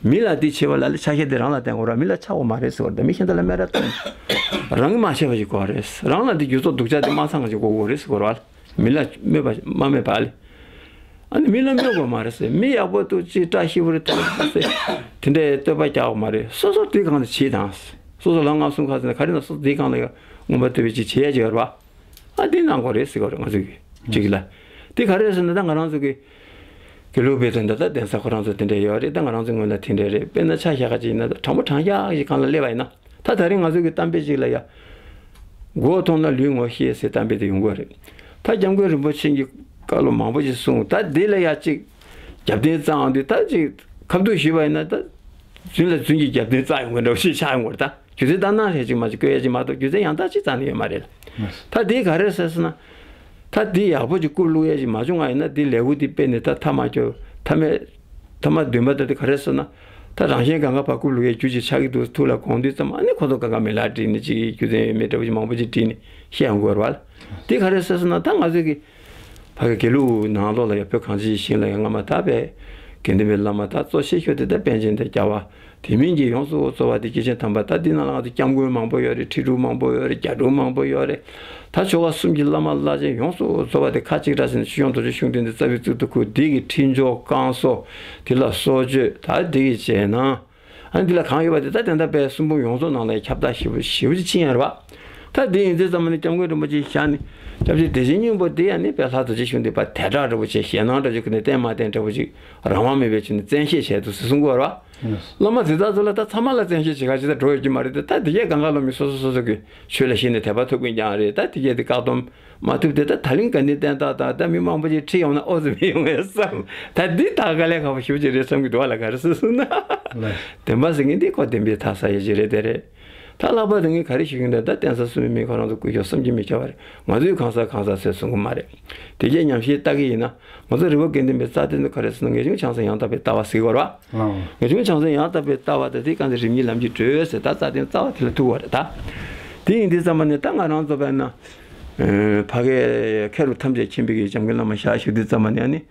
མི་ལ་དེ་བྱེད་པ་ལ་ལས་ཆ་ཤས་དེ་རང་ལ་བརྟེན་དགོས་ར། མི་ལ་ཆགས་དགོས་མ་རེད་ཟེར་བ་རེད། ད་མི་གཞན་དག་ལ་སྨད་ར་གཏོང་རང་གིས་མ་བྱས་པ་ཞིག་དགོས་རེད། རང་ལ་འདི་རྒྱུ་ཚོགས་སྡུག་ཅག་དེ་མ་ཚང་ཞིག་དགོས་དགོས་རེད་ཟེར་བ་རེད། མི་ལ་སྨོད་པ་མ་སྨོད་པ་ལས། ཨ་ནི་མི་ལ་སྨོད་དགོས་མ་རེད་ཟེར། མི་ཡག་པོ་འདུག་ཅེས་བཀྲ་ཤིས་པོ་རེད་དེ་ཟེར་དེ་འདྲའི་བསྟོད་པ་རྒྱག་དགོས་མ་རེད། སོ་སོ་དེའི་སྒང་དུ་བྱེད་དང་། སོ་སོ་ལ་ང་གསུང་ཁ་ཟེར་ན་ག་རེ་ན་སོ་སོ་དེའི་སྒང་ལ་ཡ་མངོན་པ་བསྟོད་པའི་ཅིག་བྱེད་ཡ་ཅིག་ཡོད་རེད་བ། ཨ་དེ་གནང་དགོས་རེད་ཟེར་གི་རེད་ང་ཚོ་གི་ཅིག་ལ། དེ་ག་རེ་ཟེར་ན་ད་ང་རང་ཚོ་གི་དགེ་ལུགས་པའི་དོན་དུ་ད་གདན་ས་ཁོ་རང་ཚོ་དེ་འདྲ་ཡོད་རེད། ད་ང་རང་ཚོ་སྔོན་ལ་དེ་འདྲ་རེད། དཔེར་ན་ཆ་བཞག་ག་ཅིག་ཡིན་ན་ད་དྲང་པོ་དྲང་བཞག་གི་སྒང་ལ་སླེབས་པ་ཡིན་ན། ད་ད་རིང་ང་ཚོ་གི་གཏམ་དཔེ་ཅིག་ལ་ཡ། མགོ་མཐོང་ན་ལུས་ངོ་ཤེས་ཟེར་གཏམ་དཔེ་དེ་ཡོང་གི་རེད། ད་སྐྱབས་མགོན་རིན་པོ་ཆེ་གི་བཀའ་སློབ་མང་པོ་ཞིག་གསུངས། ད་འདི་ལ་ཡ་ཅིག་རྒྱབ་རྟེན་བཙལ་འོང་དུས་ད་ཅིག་ཁ་ཐུག་ཞུས་པ་ཡིན་ན་ད་རྫུན་ལ་རྫུན་གྱི་རྒྱབ་རྟེན་བཙལ་ཡོང་གི་འདྲ་བོ་ཞིག་ཆགས་ཡོང་གི་རེད། ད་རྒྱུ་མཚན་ལྟར་སྣང་ལྷད་ཅིག་མ་ཅིག་བཀོད་ཡ་ཅིག་མ་གཏོགས་རྒྱུ་མཚན་ཡང་དག་ཅིག་རྩ་ནས་ཡོད་མ་རེད། ད་འདི་ག་རེ་ཟེར་ཟེར་ན། ད་འདི་ཡག་པོ་ཅིག་རྐུབ་བླུག་ཡ་ཅིག་མ་བྱུང་བ་ཡིན་ན་འདི་ལས་འགུལ་འདི་སྤེལ་ནས་ད་མཐའ་མ་ཁྱོད་མཐའ་མའི་མཐའ་མ་བདུན་པ་ད་དེ་ག་རེ་ཟེར་ན། ད་རང་གཞན་གང་ག་ཕར་རྐུབ་བླུག་ཡའི་རྒྱུ་ཅིག་ཆགས་ཀྱི་འདུག་ཐུགས་ལ་དགོངས་དུས་ཙམ་ཨ་ནི་ཁོ་ཚོ་གང་ག་མི་ལ་བྲིས་ནས་ཅིག་རྒྱུ་མཚན་ཡོད་མེད་འདྲ་བོ་ཅིག་མང་པོ་ཅིག་བྲིས་ནས་བཤད་ཡོང་གི་ཡོད་རེད་བ། དེ་ག་རེ་ཟེར་ཟེར་ན་ད་ང་ཚོ་གི་ཕ་གི་དགེ་ལུགས་ནང་ལོགས་ལ་ཡང་བོད་གངས་ཅན་ཞིང་ལ་ཡང་སྔ་མ་ད་བས་དགེ་འདུན་པའི་བླ་མ་ད་གཙོ་ཆེ་ཤོས་དེ་ད་པཎ་ཆེན་དང་རྒྱལ་བ་དེ་མིན་གྱི་ཡོངས་སུ་རྫོགས་པ་དེ་སྐྱེས་ཆེན་དམ་པ། ད་འདི་ནང་ལ་ང་ཚོ་སྐྱབས་མགོན་མང་པོ་ཡོད་རེད། ཁྲི་དྲུག་མང་པོ་ཡོད་རེད། རྒྱ་དྲུག་མང་པོ་ཡོད་རེད། ད་ཆོ་ག་གསུམ་གྱི་བླ་མ་བླ་ཆེན་ཡོངས་སུ་རྫོགས་པ་དེ་ཁ་གཅིག་གྲགས་ཟིན་ཆོས་སྐྱོང་རྡོ་རྗེ་ཤུགས་ལྡན་དེ་རྩ་བའི་གཙུག་ཏུ་ཁུར་འདི་གི་ཁྲིད་འཇོག་བསྐང་གསོ་དེ་ལ་གསོ་བཅོས་ད་འདི་གི་བྱས་ན། ཨ་ནི་འདི་ལ་གང་ཡོད་པ་དེ་ད་དེ་འདྲ་པའི་གསུང་འབུམ་ཡོངས་རྫོགས་ནང་ལ་ཁྱབ་བདག་ཞེ་པོ་ཞེ་པོ་ཅིག་ཕྱིན་ཡོད་རེད་བ། ད་འདི་ཡིན་ཚེ་ཙམ་ནི་སྐྱབས་མགོན་རིན་པོ་ཆེ་བཞག་ནས་སྐྱབས་རྗེ་བདེ་ཆེན་སྙིང་པོ་འདི་ཡང་ནི་དཔེ་ལྷ་རྡོ་རྗེ་ཤུགས་ལྡན་པ་དེ་དྲག་འདྲ་པོ་བྱས་ཞེད་སྣང་འདྲ་ཅིག་ཁུར་ནས་བསྟན་མ་བསྟན་འདྲ་པོ་ཅིག་རང་དབང་མེད་པའི་ཆ་ནས་བཙན་ཤེད་བྱས་འདུག་ཟེར་གསུང་གི་ཡོད་རེད་བ། བླ་མ་དེ་དག་ཚོ་ལ་ད་ཚང་མ་ལ་བཙན་ཤེད་བྱེད་ག་ཅི་ད་འགྲོ་ཡོད་ཀྱི་མ་རེད་དེ། ད་དེ་གས་གང་ག་ལོ་མི་སོ་སོ་སོ་སོ་གི་ཆོས་ལ་ཞེན་ནས་དད་པ་ཐོབ་མཁན་ཀྱང་རེད། ད་དེ་གས་དེ་བཀག་སྡོམ་མ་ཐུབ་དེ་ད་ད་ལན་དགའ་ལྡན་བསྟན་དང་ད་ད་མི་མང་པོ་ཅིག་ཁྲིད་ཡོང་ན་ཨོ་ཙི་མི་ཡོང་ངས་བསམ། ད་འདི་ད་དཀའ་ལས་ཁག་པོ་ཞེ་པོ་ཅིག་རེད་བསམ་གྱི་འདུག་བ་ལ། ག་རེ་ཟེར་སོང་ན། བདེན་པ་ཟེར་མཁན་འདི་ཁོ་བདེན་པའི་ཐག་ས་ཡེ་ཅིག་རེད་དེ་རེད། ད་ལྷག་པར་དུ་ངས་ག་རེ་ཞུ་གི་འདུག་ད་བསྟན་ས་སྲུང་མི་མི་ཁོ་རང་ཚོ་སྐུ་ཞབས་བསམ་གྱིས་མི་ཁྱབ་པ་རེད། ང་ཚོའི་གང་ཟག་གང་ཟག་ཟེར་གསུང་གི་མ་རེད། དེ་གས་ཉམས་ཞིབ་ལྟ་གི་ཡིན་ན། ང་ཚོ་རི་བོ་དགེ་ལྡན་པའི་རྩ་དོན་དུ་ག་རེ་ཟེར་ན་ངེས་འབྱུང་བྱང་སེམས་ཡང་དག་པའི་ལྟ་བ་ཟེར་གི་ཡོད་རེད་བ། ངེས་འབྱུང་བྱང་སེམས་ཡང་དག་པའི་ལྟ་བ་དེ་དེ་གང་དེ་རིམ་གཉིས་ལམ་གྱི་གྲོལ་ཟེར་ད་རྩ་དོན་རྩ་བ་དེ་ལ་ཐུག་པ་རེད་ད། དེ་ཡིན་དུས་ཙམ་པ་ནས་ད་ང་རང་ཚོ་བས་ན། ཨ་ཕ་གི་མཁས་གྲུབ་ཐམས་ཅད་མཁྱེན་པའི་གི་འཇམ་མགོན་བླ་མ་ཞལ་བཞུགས་དུས་ཙམ་པ་ནས་ཨ་ནི།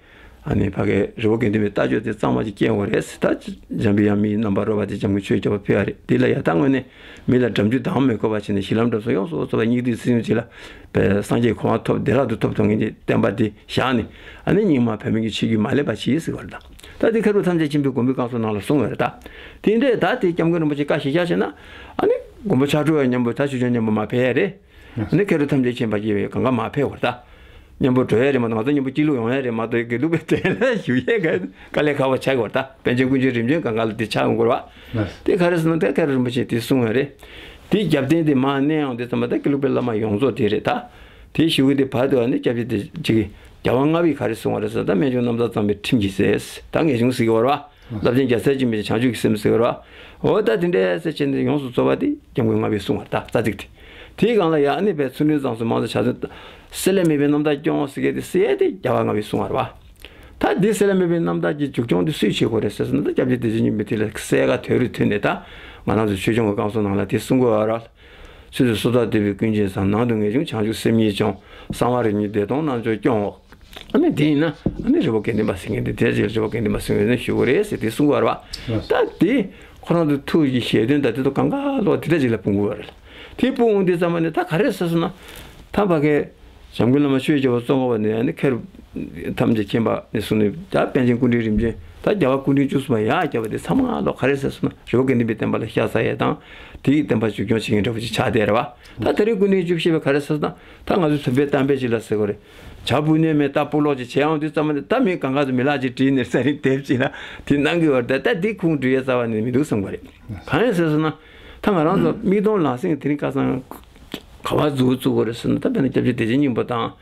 ཨ་ནི་ཕ་གི་རི་བོ་དགེ་ལྡན་པའི་ལྟ་སྤྱོད་དེ་གཙང་མ་ཅིག་སྐྱེ་འོ་རེད་ཟེར་ད། འཇམ་པའི་དབྱངས་མིའི་རྣམ་པར་རོལ་པ་དེ་འཇམ་མགོན་ཆོས་སྐྱོབ་པ་ཕེབས་པ་རེད། དེ་ལ་ཡ་ད་དངོས་གནས་མི་ལ་འགྲམ་རྒྱུ་དང་མི་དགོས་པ་བྱས་ནས་གཞི་ལམ་འགྲོ་སོང་ཡོངས་སུ་རྫོགས་པ་སྙིགས་དུས་སེམས་ཅིག་ལ་པའི་སངས་རྒྱས་གོ་འཕང་ཐོབ་བདེ་བླག་ཏུ་ཐོབ་ཐུབ་མཁན་གྱི་བསྟན་པ་འདི་བཞག་ནས་ཨ་ནི་རྙིང་མ་བོད་མི་གི་ཆོས་བརྒྱུད་མ་ལེན་པ་བྱེད་ཟེར་བ་རེད་ད། ད་དེ་མཁས་གྲུབ་ཐམས་ཅད་མཁྱེན་པའི་དགོངས་པའི་བསྐང་གསོ་ནང་ལ་གསུངས་པ་རེད་ད། དེ་འདྲས་ད་དེ་སྐྱབས་མགོན་རིན་པོ་ཆེ་བཀའ་གཞིར་བཞག་བྱས་ན་ཨ་ནི་མགོན་པོ་ཕྱག་དྲུག་པ་མཉམ་པོ་ད་ཆོས་སྐྱོང་མཉམ་པོ་མ་ཕེབས་ཡ་རེད། ནི་མཁས་གྲུབ་ཐམས་ཅད་མཁྱེན་པ་སྐྱེ་བའི་གང་ག་མ་ཕེབས་པར་ད། མཉམ་པོ་འགྲོ་ཡ་རེད་མ་གཏོགས་ང་ཚོ་མཉམ་པོ་སྐྱིད་ལུག་ཡོང་ཡ་རེད་མ་གཏོགས་དགེ་ལུགས་པའི་གྲལ་ལ་ཞུགས་ཡས་ག་དཀའ་ལས་ཁག་པོ་ཆགས་ཀྱི་བར་ད་པཎ་ཆེན་ཀུན་མཁྱེན་རིམ་བྱོན་གང་ག་ལ་དེ་ཆགས་ཡོང་དགོས་རེད་བ། དེ་ག་རེ་ཟེར་ན་དེ་མཁས་གྲུབ་རིན་པོ་ཆེས་དེ་གསུངས་ཡོད་རེད། དེའི་རྒྱབ་རྟེན་དེ་མར་གནས་ཡོང་དུས་ཙམ་པ་ད་དགེ་ལུགས་པའི་བླ་མ་ཡོངས་རྫོགས་དེ་རེད་ད། དེའི་ཞུ་གི་དེ་བར་དུ་བ་ནི་སྐྱབས་རྗེ་དེ་གཅིག་གི་རྒྱལ་དབང་ལྔ་པས་ག་རེ་གསུངས་པ་རེད་ཟེར་ད་རྨད་བྱུང་རྣམ་ཐར་གཙང་པའི་ཁྲིམས་ཀྱིས་ཟེར་ད་ངེས་འབྱུང་ཟེར་གྱི་བར་བ། རླབས་ཆེན་རྒྱལ་སྲས་ཀྱི་མི་ཆེན་བྱང་ཆུབ་ཀྱི་སེམས་ཟེར་བ། འོ་ད་དེ་འདྲའི་ཟེར་བྱས་ནས་ཡོངས་སུ་རྫོགས་པ་དེ་སྐྱབས་མགོན་ལྔ་པའི་གསུང་བ་རེད། ད་རྩ་ཚིག་དེ། དེའི་སྒང་ལ་ཡང་ཨ་ནི་པའི་ཚུལ་ཁྲིམས་གཙང་སུ་མང་དུ་བྱ་ཚུལ། སྲེད་ལེན་མེད་པའི་རྣམ་དག་སྐྱོང་ཟེར་མཁན་དེ་ཟེར་ཡས་དེ་རྒྱལ་བ་ལྔ་པའི་གསུང་བ་རེད་བ། ད་འདི་སྲེད་ལེན་མེད་པའི་རྣམ་དག་གི་མཇུག་སྐྱོང་དེ་སུས་བྱེད་དགོས་རེད་ཟེར་སོང་ན། ད་སྐྱབས་རྗེ་བདེ་ཆེན་སྙིང་པོས་དེ་ལ་གསལ་ཁ་དོད་རུས་ཐོན་ནས། ད་ང་རང་ཚོ་ཆོས་སྐྱོང་གི་བསྐང་གསོ་ནང་ལ་དེ་གསུང་གི་ཡོད་རེད། ཕྱི་དུ་སོ་ཐར་འདོད་པའི་ཀུན་མཁྱེན་བཟང་། ནང་དུ་ངེས་འབྱུང་བྱང་ཆུབ་སེམས་ཉིད་སྐྱོང་། གསང་བ་རིམ་གཉིས་བདེ་སྟོང་རྣལ་འབྱོར་སྐྱོང་འོ། ཨ་ནི་དེ་ཡིན་ན་ཨ་ནི་རི་བོ་དགེ་ལྡན་པ་ཟེར་མཁན་དེ་དེར་ཅིག་རི་བོ་དགེ་ལྡན་པ་ཟེར་མཁན་ནས་ཞུ་དགོས་རེད་ཟེར་དེ་གསུང་གི་ཡོད་རེད་བ། ད་དེ་ཁོ་རང་ཚོ་ཐུགས་ཀྱི་བཞེད་དོན་དང་དེ་ཚོ་གང་ག་ལོག་དེ་འདྲ་ཅིག་ལ་སྤུངས་དགོས་པ་རེད། དེ་སྤུངས་འོང་དུས་ཙམ་པ་ནས་ད་ག་རེ་ཟེར་སོང་ན། ད་ཕ་གི་འཇམ་མགོན་བླ་མ་ཆོས་རྒྱལ་པོ་ཙོང་ཁ་པ་ནས་ཨ་ནི་མཁས་གྲུབ་ཐམས་ཅད་མཁྱེན་པ་ནས་བཟུང་ནས། ད་པཎ་ཆེན་སྐུ་ཕྲེང་རིམ་བྱོན། ད་རྒྱལ་བ་སྐུ་ཕྲེང་བཅུ་གསུམ་པ་ཡར་བརྒྱབ་པ་དེ་ཚང་མ་ལོག་ག་རེ་ཟེར་སོང་ན། རི་བོ་དགེ་ལྡན་པའི་བསྟན་པ་ལ་ཤ་ཚ་ཡས་དང་། དེའི་བསྟན་པ་མཇུག་སྐྱོང་བྱེད་མཁན་འདྲ་པོ་ཅིག་ཆགས་བསྡད་རེད་བ། ད་ད་རེས་སྐུ་ཕྲེང་བཅུ་བཞི་པས་ག་རེ་ཟེར་སོང་ན། ད་ང་ཚོ་བོད་པའི་གཏམ་དཔེ་ཅིག་ལ་ཟེར་དགོས་རེད། བྱ་སྤུ་ནས་མེ་སྟག་སྤུ་ལོག་ཅིག་བྱས་ཡོང་དུས་ཙམ་པ་ནས། ད་མི་གང་ག་ཚོ་མི་ལག་ཅིག་བསྒྲིལ་ནས་ས་རིན་དེབ་ཅིག་ལ་དེ་གནང་གི་ཡོད་རེད། ད་ད་འདི་ཁུངས་འདྲི་ཡས་རྩ་བ་ནས་མི་འདུག་བསམ་གི་རེད། གང་ཡིན་ཟེར་སོང་ན། ད་ང་རང་ཚོ་མིག་མཐོང་ལག་ཟིན་དེ་རིང་ཁ་སང་ག་པར་འཛུགས་བཙུགས་དགོས་རེད་ཟེར་ན། ད་དཔེར་ན་སྐྱབས་རྗེ་བདེ་ཆེན་སྙིང་པོ་དང་།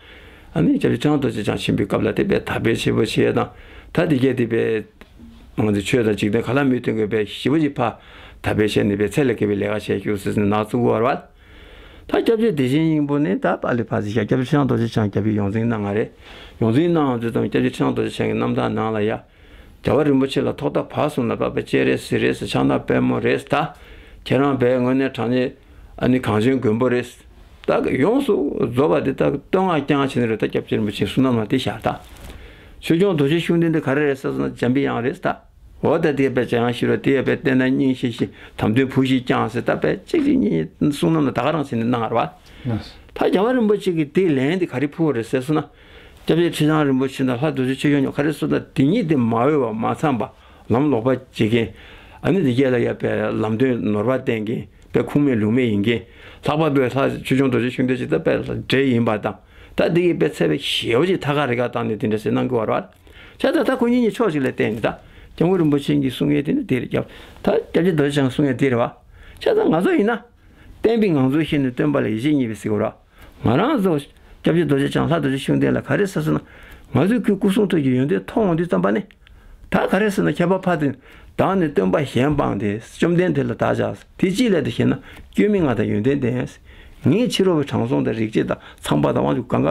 ཨ་ནི་སྐྱབས་རྗེ་ཁྲི་བྱང་རྡོ་རྗེ་འཆང་ཆེན་པོའི་སྐབས་ལ་དེ་དཔེ་དར་སྤེལ་ཆེན་པོ་བྱས་དང་། ད་དེ་གས་དེ་དཔེ་ང་ཚོ་ཆོས་དང་འཇིག་རྟེན་ག་ལ་མི་མཐུན་གི་དཔེ་ཞེ་པོ་ཅིག་ཕར་དར་སྤེལ་བྱས་ནས་དཔེ་ཚད་ལས་བརྒལ་བའི་ལས་ཀ་བྱས་བཞུགས་ཟེར་ནས་ནང་བཙུགས་པ་རེད་བ། ད་སྐྱབས་རྗེ་བདེ་ཆེན་སྙིང་པོ་ནི་ད་པཱ་ལི་ཕར་ཚུར་བཞག་སྐྱབས་རྗེ་ཁྲི་བྱང་རྡོ་རྗེ་འཆང་རྒྱལ་པོའི་ཡོངས་འཛིན་གནང་བ་རེད། ཡོངས་འཛིན་གནང་བ་དུས་ཙམ་སྐྱབས་རྗེ་ཁྲི་བྱང་རྡོ་རྗེ་འཆང་གི་རྣམ་ཐར་ནང་ལ་ཡ། རྒྱལ་བ་རིན་པོ་ཆེ་ལ་ཐོག་མཐའ་བར་གསུམ་ལ་དཔའ་བོ་སྤྱན་རས་གཟིགས་རེད་ཟེར། ཕྱག་ན་པདྨོ་རེད་ཟེར། ད་ཁྱེད་རང་དཔེ་དངོས་གནས་དྲང་གནས་ཨ་ནི་གངས་ཅན་མགོན་པོ་རེད་ཟེར། ད་ཡོངས་སུ་རྫོགས་པ་འདི་ད་བསྟོད་བསྔགས་རྐྱང་བྱས་ནས་རེད། ད་སྐྱབས་རྗེ་རིན་པོ་ཆེའི་གསུང་རྣམ་ལ་དེ་བཞག་ད། ཆོས་སྐྱོང་རྡོ་རྗེ་ཤུགས་ལྡན་འདི་ག་རེ་རེད་ཟེར་སོང་ན། འཇམ་པའི་དབྱངས་རེད་ཟེར་ད། འོ་ད་དེ་དཔེ་འཇམ་དབྱངས་ཤེས་རབ། དེ་དཔེ་བསྟན་དར་རྙིང་ཤེས་ཤིང་དམ་དོན་བུ་བཞིན་བསྐྱངས་ཟེར། ད་དཔེ་གཅིག་གཅིག་གཉིས་གཉིས་གསུང་རྣམ་ལ་ད་ག་རང་བྱས་ནས་གནང་བ་རེད་བ། ད་རྒྱལ་བ་རིན་པོ་ཆེ་གིས་དེའི་ལན་དེ་ག་རེ་ཕུལ་བ་རེད་ཟེར་སོང་ན། སྐྱབས་རྗེ་ཁྲི་བྱང་རིན་པོ་ཆེ་དང་ལྷ་རྡོ་རྗེ་ཆོས་སྐྱོང་གཉིས་ག་རེ་གསུངས་ན། དེ་གཉིས་དེ་མ་འོས་པ་མ་འཚམས་པ། ལམ་ལོག་པ་བྱེད་མཁན། ཨ་ནི་དེ་གས་ལ་ཡ་དཔེ་ལམ་སྟོན་ནོར་བ་བསྟན་མཁན། དཔེ་ཁུངས་མེད་ལུང་མེད་ཡིན་མཁན། ལྷག་པར་དུ་ལྷ་ཆོས་སྐྱོང་རྡོ་རྗེ་ཤུགས་ལྡན་ཅིག་ད་དཔེ་འདྲེ་ཡིན་པ་དང་། ད་འདི་གི་དཔེ་ཚད་དཔེ་ཞེ་པོ་ཅིག་ཐད་ཀར་རིག་པ་བཏང་ནས་དེ་འདྲ་ཟེར་གནང་གི་ཡོད་རེད་བ། བྱས་ཙང་ད་ཁོ་གཉིས་གཉིས་ཕྱོགས་གཅིག་ལ་བསྟན་ནས། ད་སྐྱབས་མགོན་རིན་པོ་ཆེ་གིས་གསུང་ཡས་དེ་ནི་དེ་རེད། སྐྱབས་སྐྱབས་རྗེ་རྡོ་རྗེ་འཆང་གསུང་ཡས་དེ་རེད་བ། བྱས་ཙང་ང་ཚོ་ཡིན་ན། བསྟན་པའི་ངང་ཚུལ་ཤེས་ནས་སྟོན་པ་ལ་ཡིད་ཆེས་རྙེད་པའི་ཟེར་གོ་ར། ང་རང་ཚོ་སྐྱབས་རྗེ་རྡོ་རྗེ་འཆང་ལྷ་རྡོ་རྗེ་ཤུགས་ལྡན་ལ་ག་རེ་ཟེར་ཟེར་ན། ང་ཚོས་ཁོའི་སྐུ་གསུང་ཐུགས་ཀྱི་ཡོན་ཏན་མཐོང་འོང་དུས་ཙམ་པ་ནས། ད་ག་རེ་ཟེར་ན། ཁྱད་པར་ཕ་དེ་བདག་ནི་སྟོན་པ་གཞན་སྤངས་ཏེ། བཅོམ་ལྡན་དེ་ལ་བདག་ཅག་དེ་ཅིའི་སླད་དུ་ཞེ་ན། སྐྱོན་མི་མངའ་དང་ཡོན་ཏན་ལྡན། ངས་ཕྱི་རོལ་པའི་དྲང་སྲོང་དང་རིག་བྱེད་དང་ཚངས་པ་དང་དབང་ཕྱུག་གང་ག་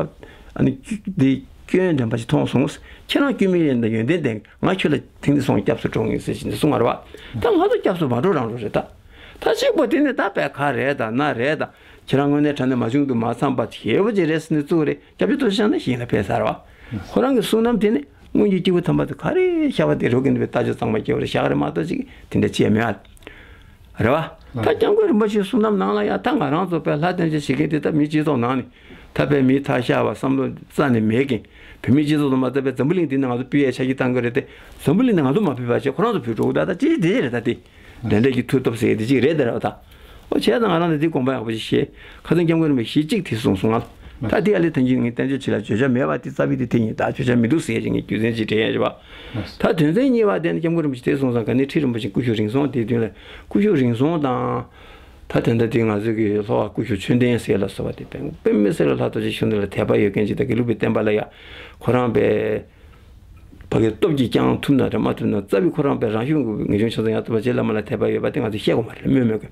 ཨ་ནི་འདི་སྐྱོན་ལྡན་པ་ཞིག་མཐོང་སོང་། ཁྱེད་རང་སྐྱོན་མི་ཡོན་དང་ཡོན་ཏན་ལྡན། ང་ཁྱོད་ལ་ཐེངས་འདི་སོང་སྐྱབས་སུ་འགྲོ་ངེས་ཟེར་བཞིན་གསུང་བ་རེད་བ། ད་ང་ཚོ་སྐྱབས་སུ་མ་འགྲོ་རང་འགྲོ་རེད་ད། ད་གཅིག་པོ་དེ་ནི་ད་དཔེ་ཁ་རེད་ད་ན་རེད་ད། ཁྱེད་རང་དངོས་གནས་དྲང་གནས་མ་བྱུང་དུ་མ་འཚམས་པ་ཞེ་པོ་ཅིག་རེད་ཟེར་ནས་བཙུགས་རེད། སྐྱབས་རྗེ་རྡོ་རྗེ་འཆང་ནི་ཞིང་ལ་ཕེབས་ཚར་བ། ཁོ་རང་གི་གསུང་རྣམ་དེ་ནི་སྔོན་གྱི་སྐྱེས་བུ་དམ་པ་ཚོ་ག་རེ་བཤད་པ་དེ་རོ་གན་དུ་བའི་རྟ་མཆོག་གཙང་མ་སྐྱེ་བ་རེ་བཞག་རེད་མ་གཏོགས་ཅིག་དེ་འདྲ་ཅི་ཡང་མེད་ཨ། རེད་བ། ད་སྐྱབས་མགོན་རིན་པོ་ཆེའི་གསུང་རྣམ་ནང་ལ་ཡང་ད་ང་རང་ཚོ་དཔེ་ལྷ་སྟོན་ཅིག་བྱེད་མཁན་དེ་ད་མི་སྤྱི་ཚོགས་ནང་ནས་ད་དཔེ་མི་ཐ་ཤལ་བ་བསམ་བློ་རྩ་ནས་མེད་མཁན། བོད་མི་སྤྱི་ཚོགས་དུ་མ་ད་དཔེ་འཛམ་བུ་གླིང་འདི་ནས་ང་ཚོ་སྤུས་ཡས་ཆ་གི་བཏང་གི་རེད་དེ། འཛམ་བུ་གླིང་ནས་ང་ཚོ་མ་ཕུད་པ་བྱས་ཁོ་རང་ཚོ་ཕུད་འགྲོ་གི་ད། ད་ཅི་དེ་རེད་ད་དེ། དེ་འདྲ་གི་མཐུ་སྟོབས་ཟེར་དེ་ཅིག་རེད་དེ་རེད་བ་ད། ཨོ་བྱས་ཙང་ང་རང་ཚོ་འདི་དགོངས་པ་ཡག་པོ་ཞིག་བཞེས། ཁ་སང་སྐྱབས་མགོན་རིན་པོ་ཆེས་གཅིག་དེ་གསུངས་སོང་ང་། ད་དེ་ཨ་ལེ་ཐང་ཆེན་ངས་བསྟན་བཅོས་ཆེ་ལ་བརྗོད་བྱ་མེད་པ་དེ་རྩ་བའི་དེ་དེ་ཡིན། ད་བརྗོད་བྱ་མི་འདུག་ཟེར་ཅིག་ངས་རྒྱུ་མཚན་ཅིག་དྲན་ཡ་བཞེས་པ། ད་དོན་ཚན་གཉིས་པ་དེ་ནི་སྐྱབས་མགོན་རིན་པོ་ཆེས་དེ་གསུངས་སོང་། ག་ནི་ཁྲི་རིན་པོ་ཆེ་སྐུ་ཞབས་རིང་སོང་དེའི་མདུན་ལ། སྐུ་ཞབས་རིང་སོང་དང་། ད་དེ་འདྲ་དེ་ང་ཚོ་གི་ལྷོ་ཁ་སྐུ་ཞབས་ཆོས་ལྡན་ཟེར་ལ་སོགས་པ་དེ་དཔེ་དཔེ་མི་སྲིད་ལ་ལྷ་རྡོ་རྗེ་ཤུགས་ལྡན་ལ་དད་པ་ཡོད་མཁན་ཅིག་དང་། དགེ་ལུགས་པའི་བསྟན་པ་ལ་ཡ་ཁོ་རང་དཔེ། ཕ་གིའི་སྟོབས་ཀྱིས་བསྐྱང་ཐུབ་ན་རེད་མ་ཐུབ་ན་རྩ་བའི་ཁོ་རང་དཔེ་རང་གཞུང་གི་ངེས་འབྱུང་ཆ་ཚང་ཡང་སྟོན་པ་རྗེ་བླ་མ་ལ་དད་པ་ཡོད་པ་དེ་ང་ཚོས་བཤད་དགོས་མ་རེད། སྨོས་མོད་ཀྱི།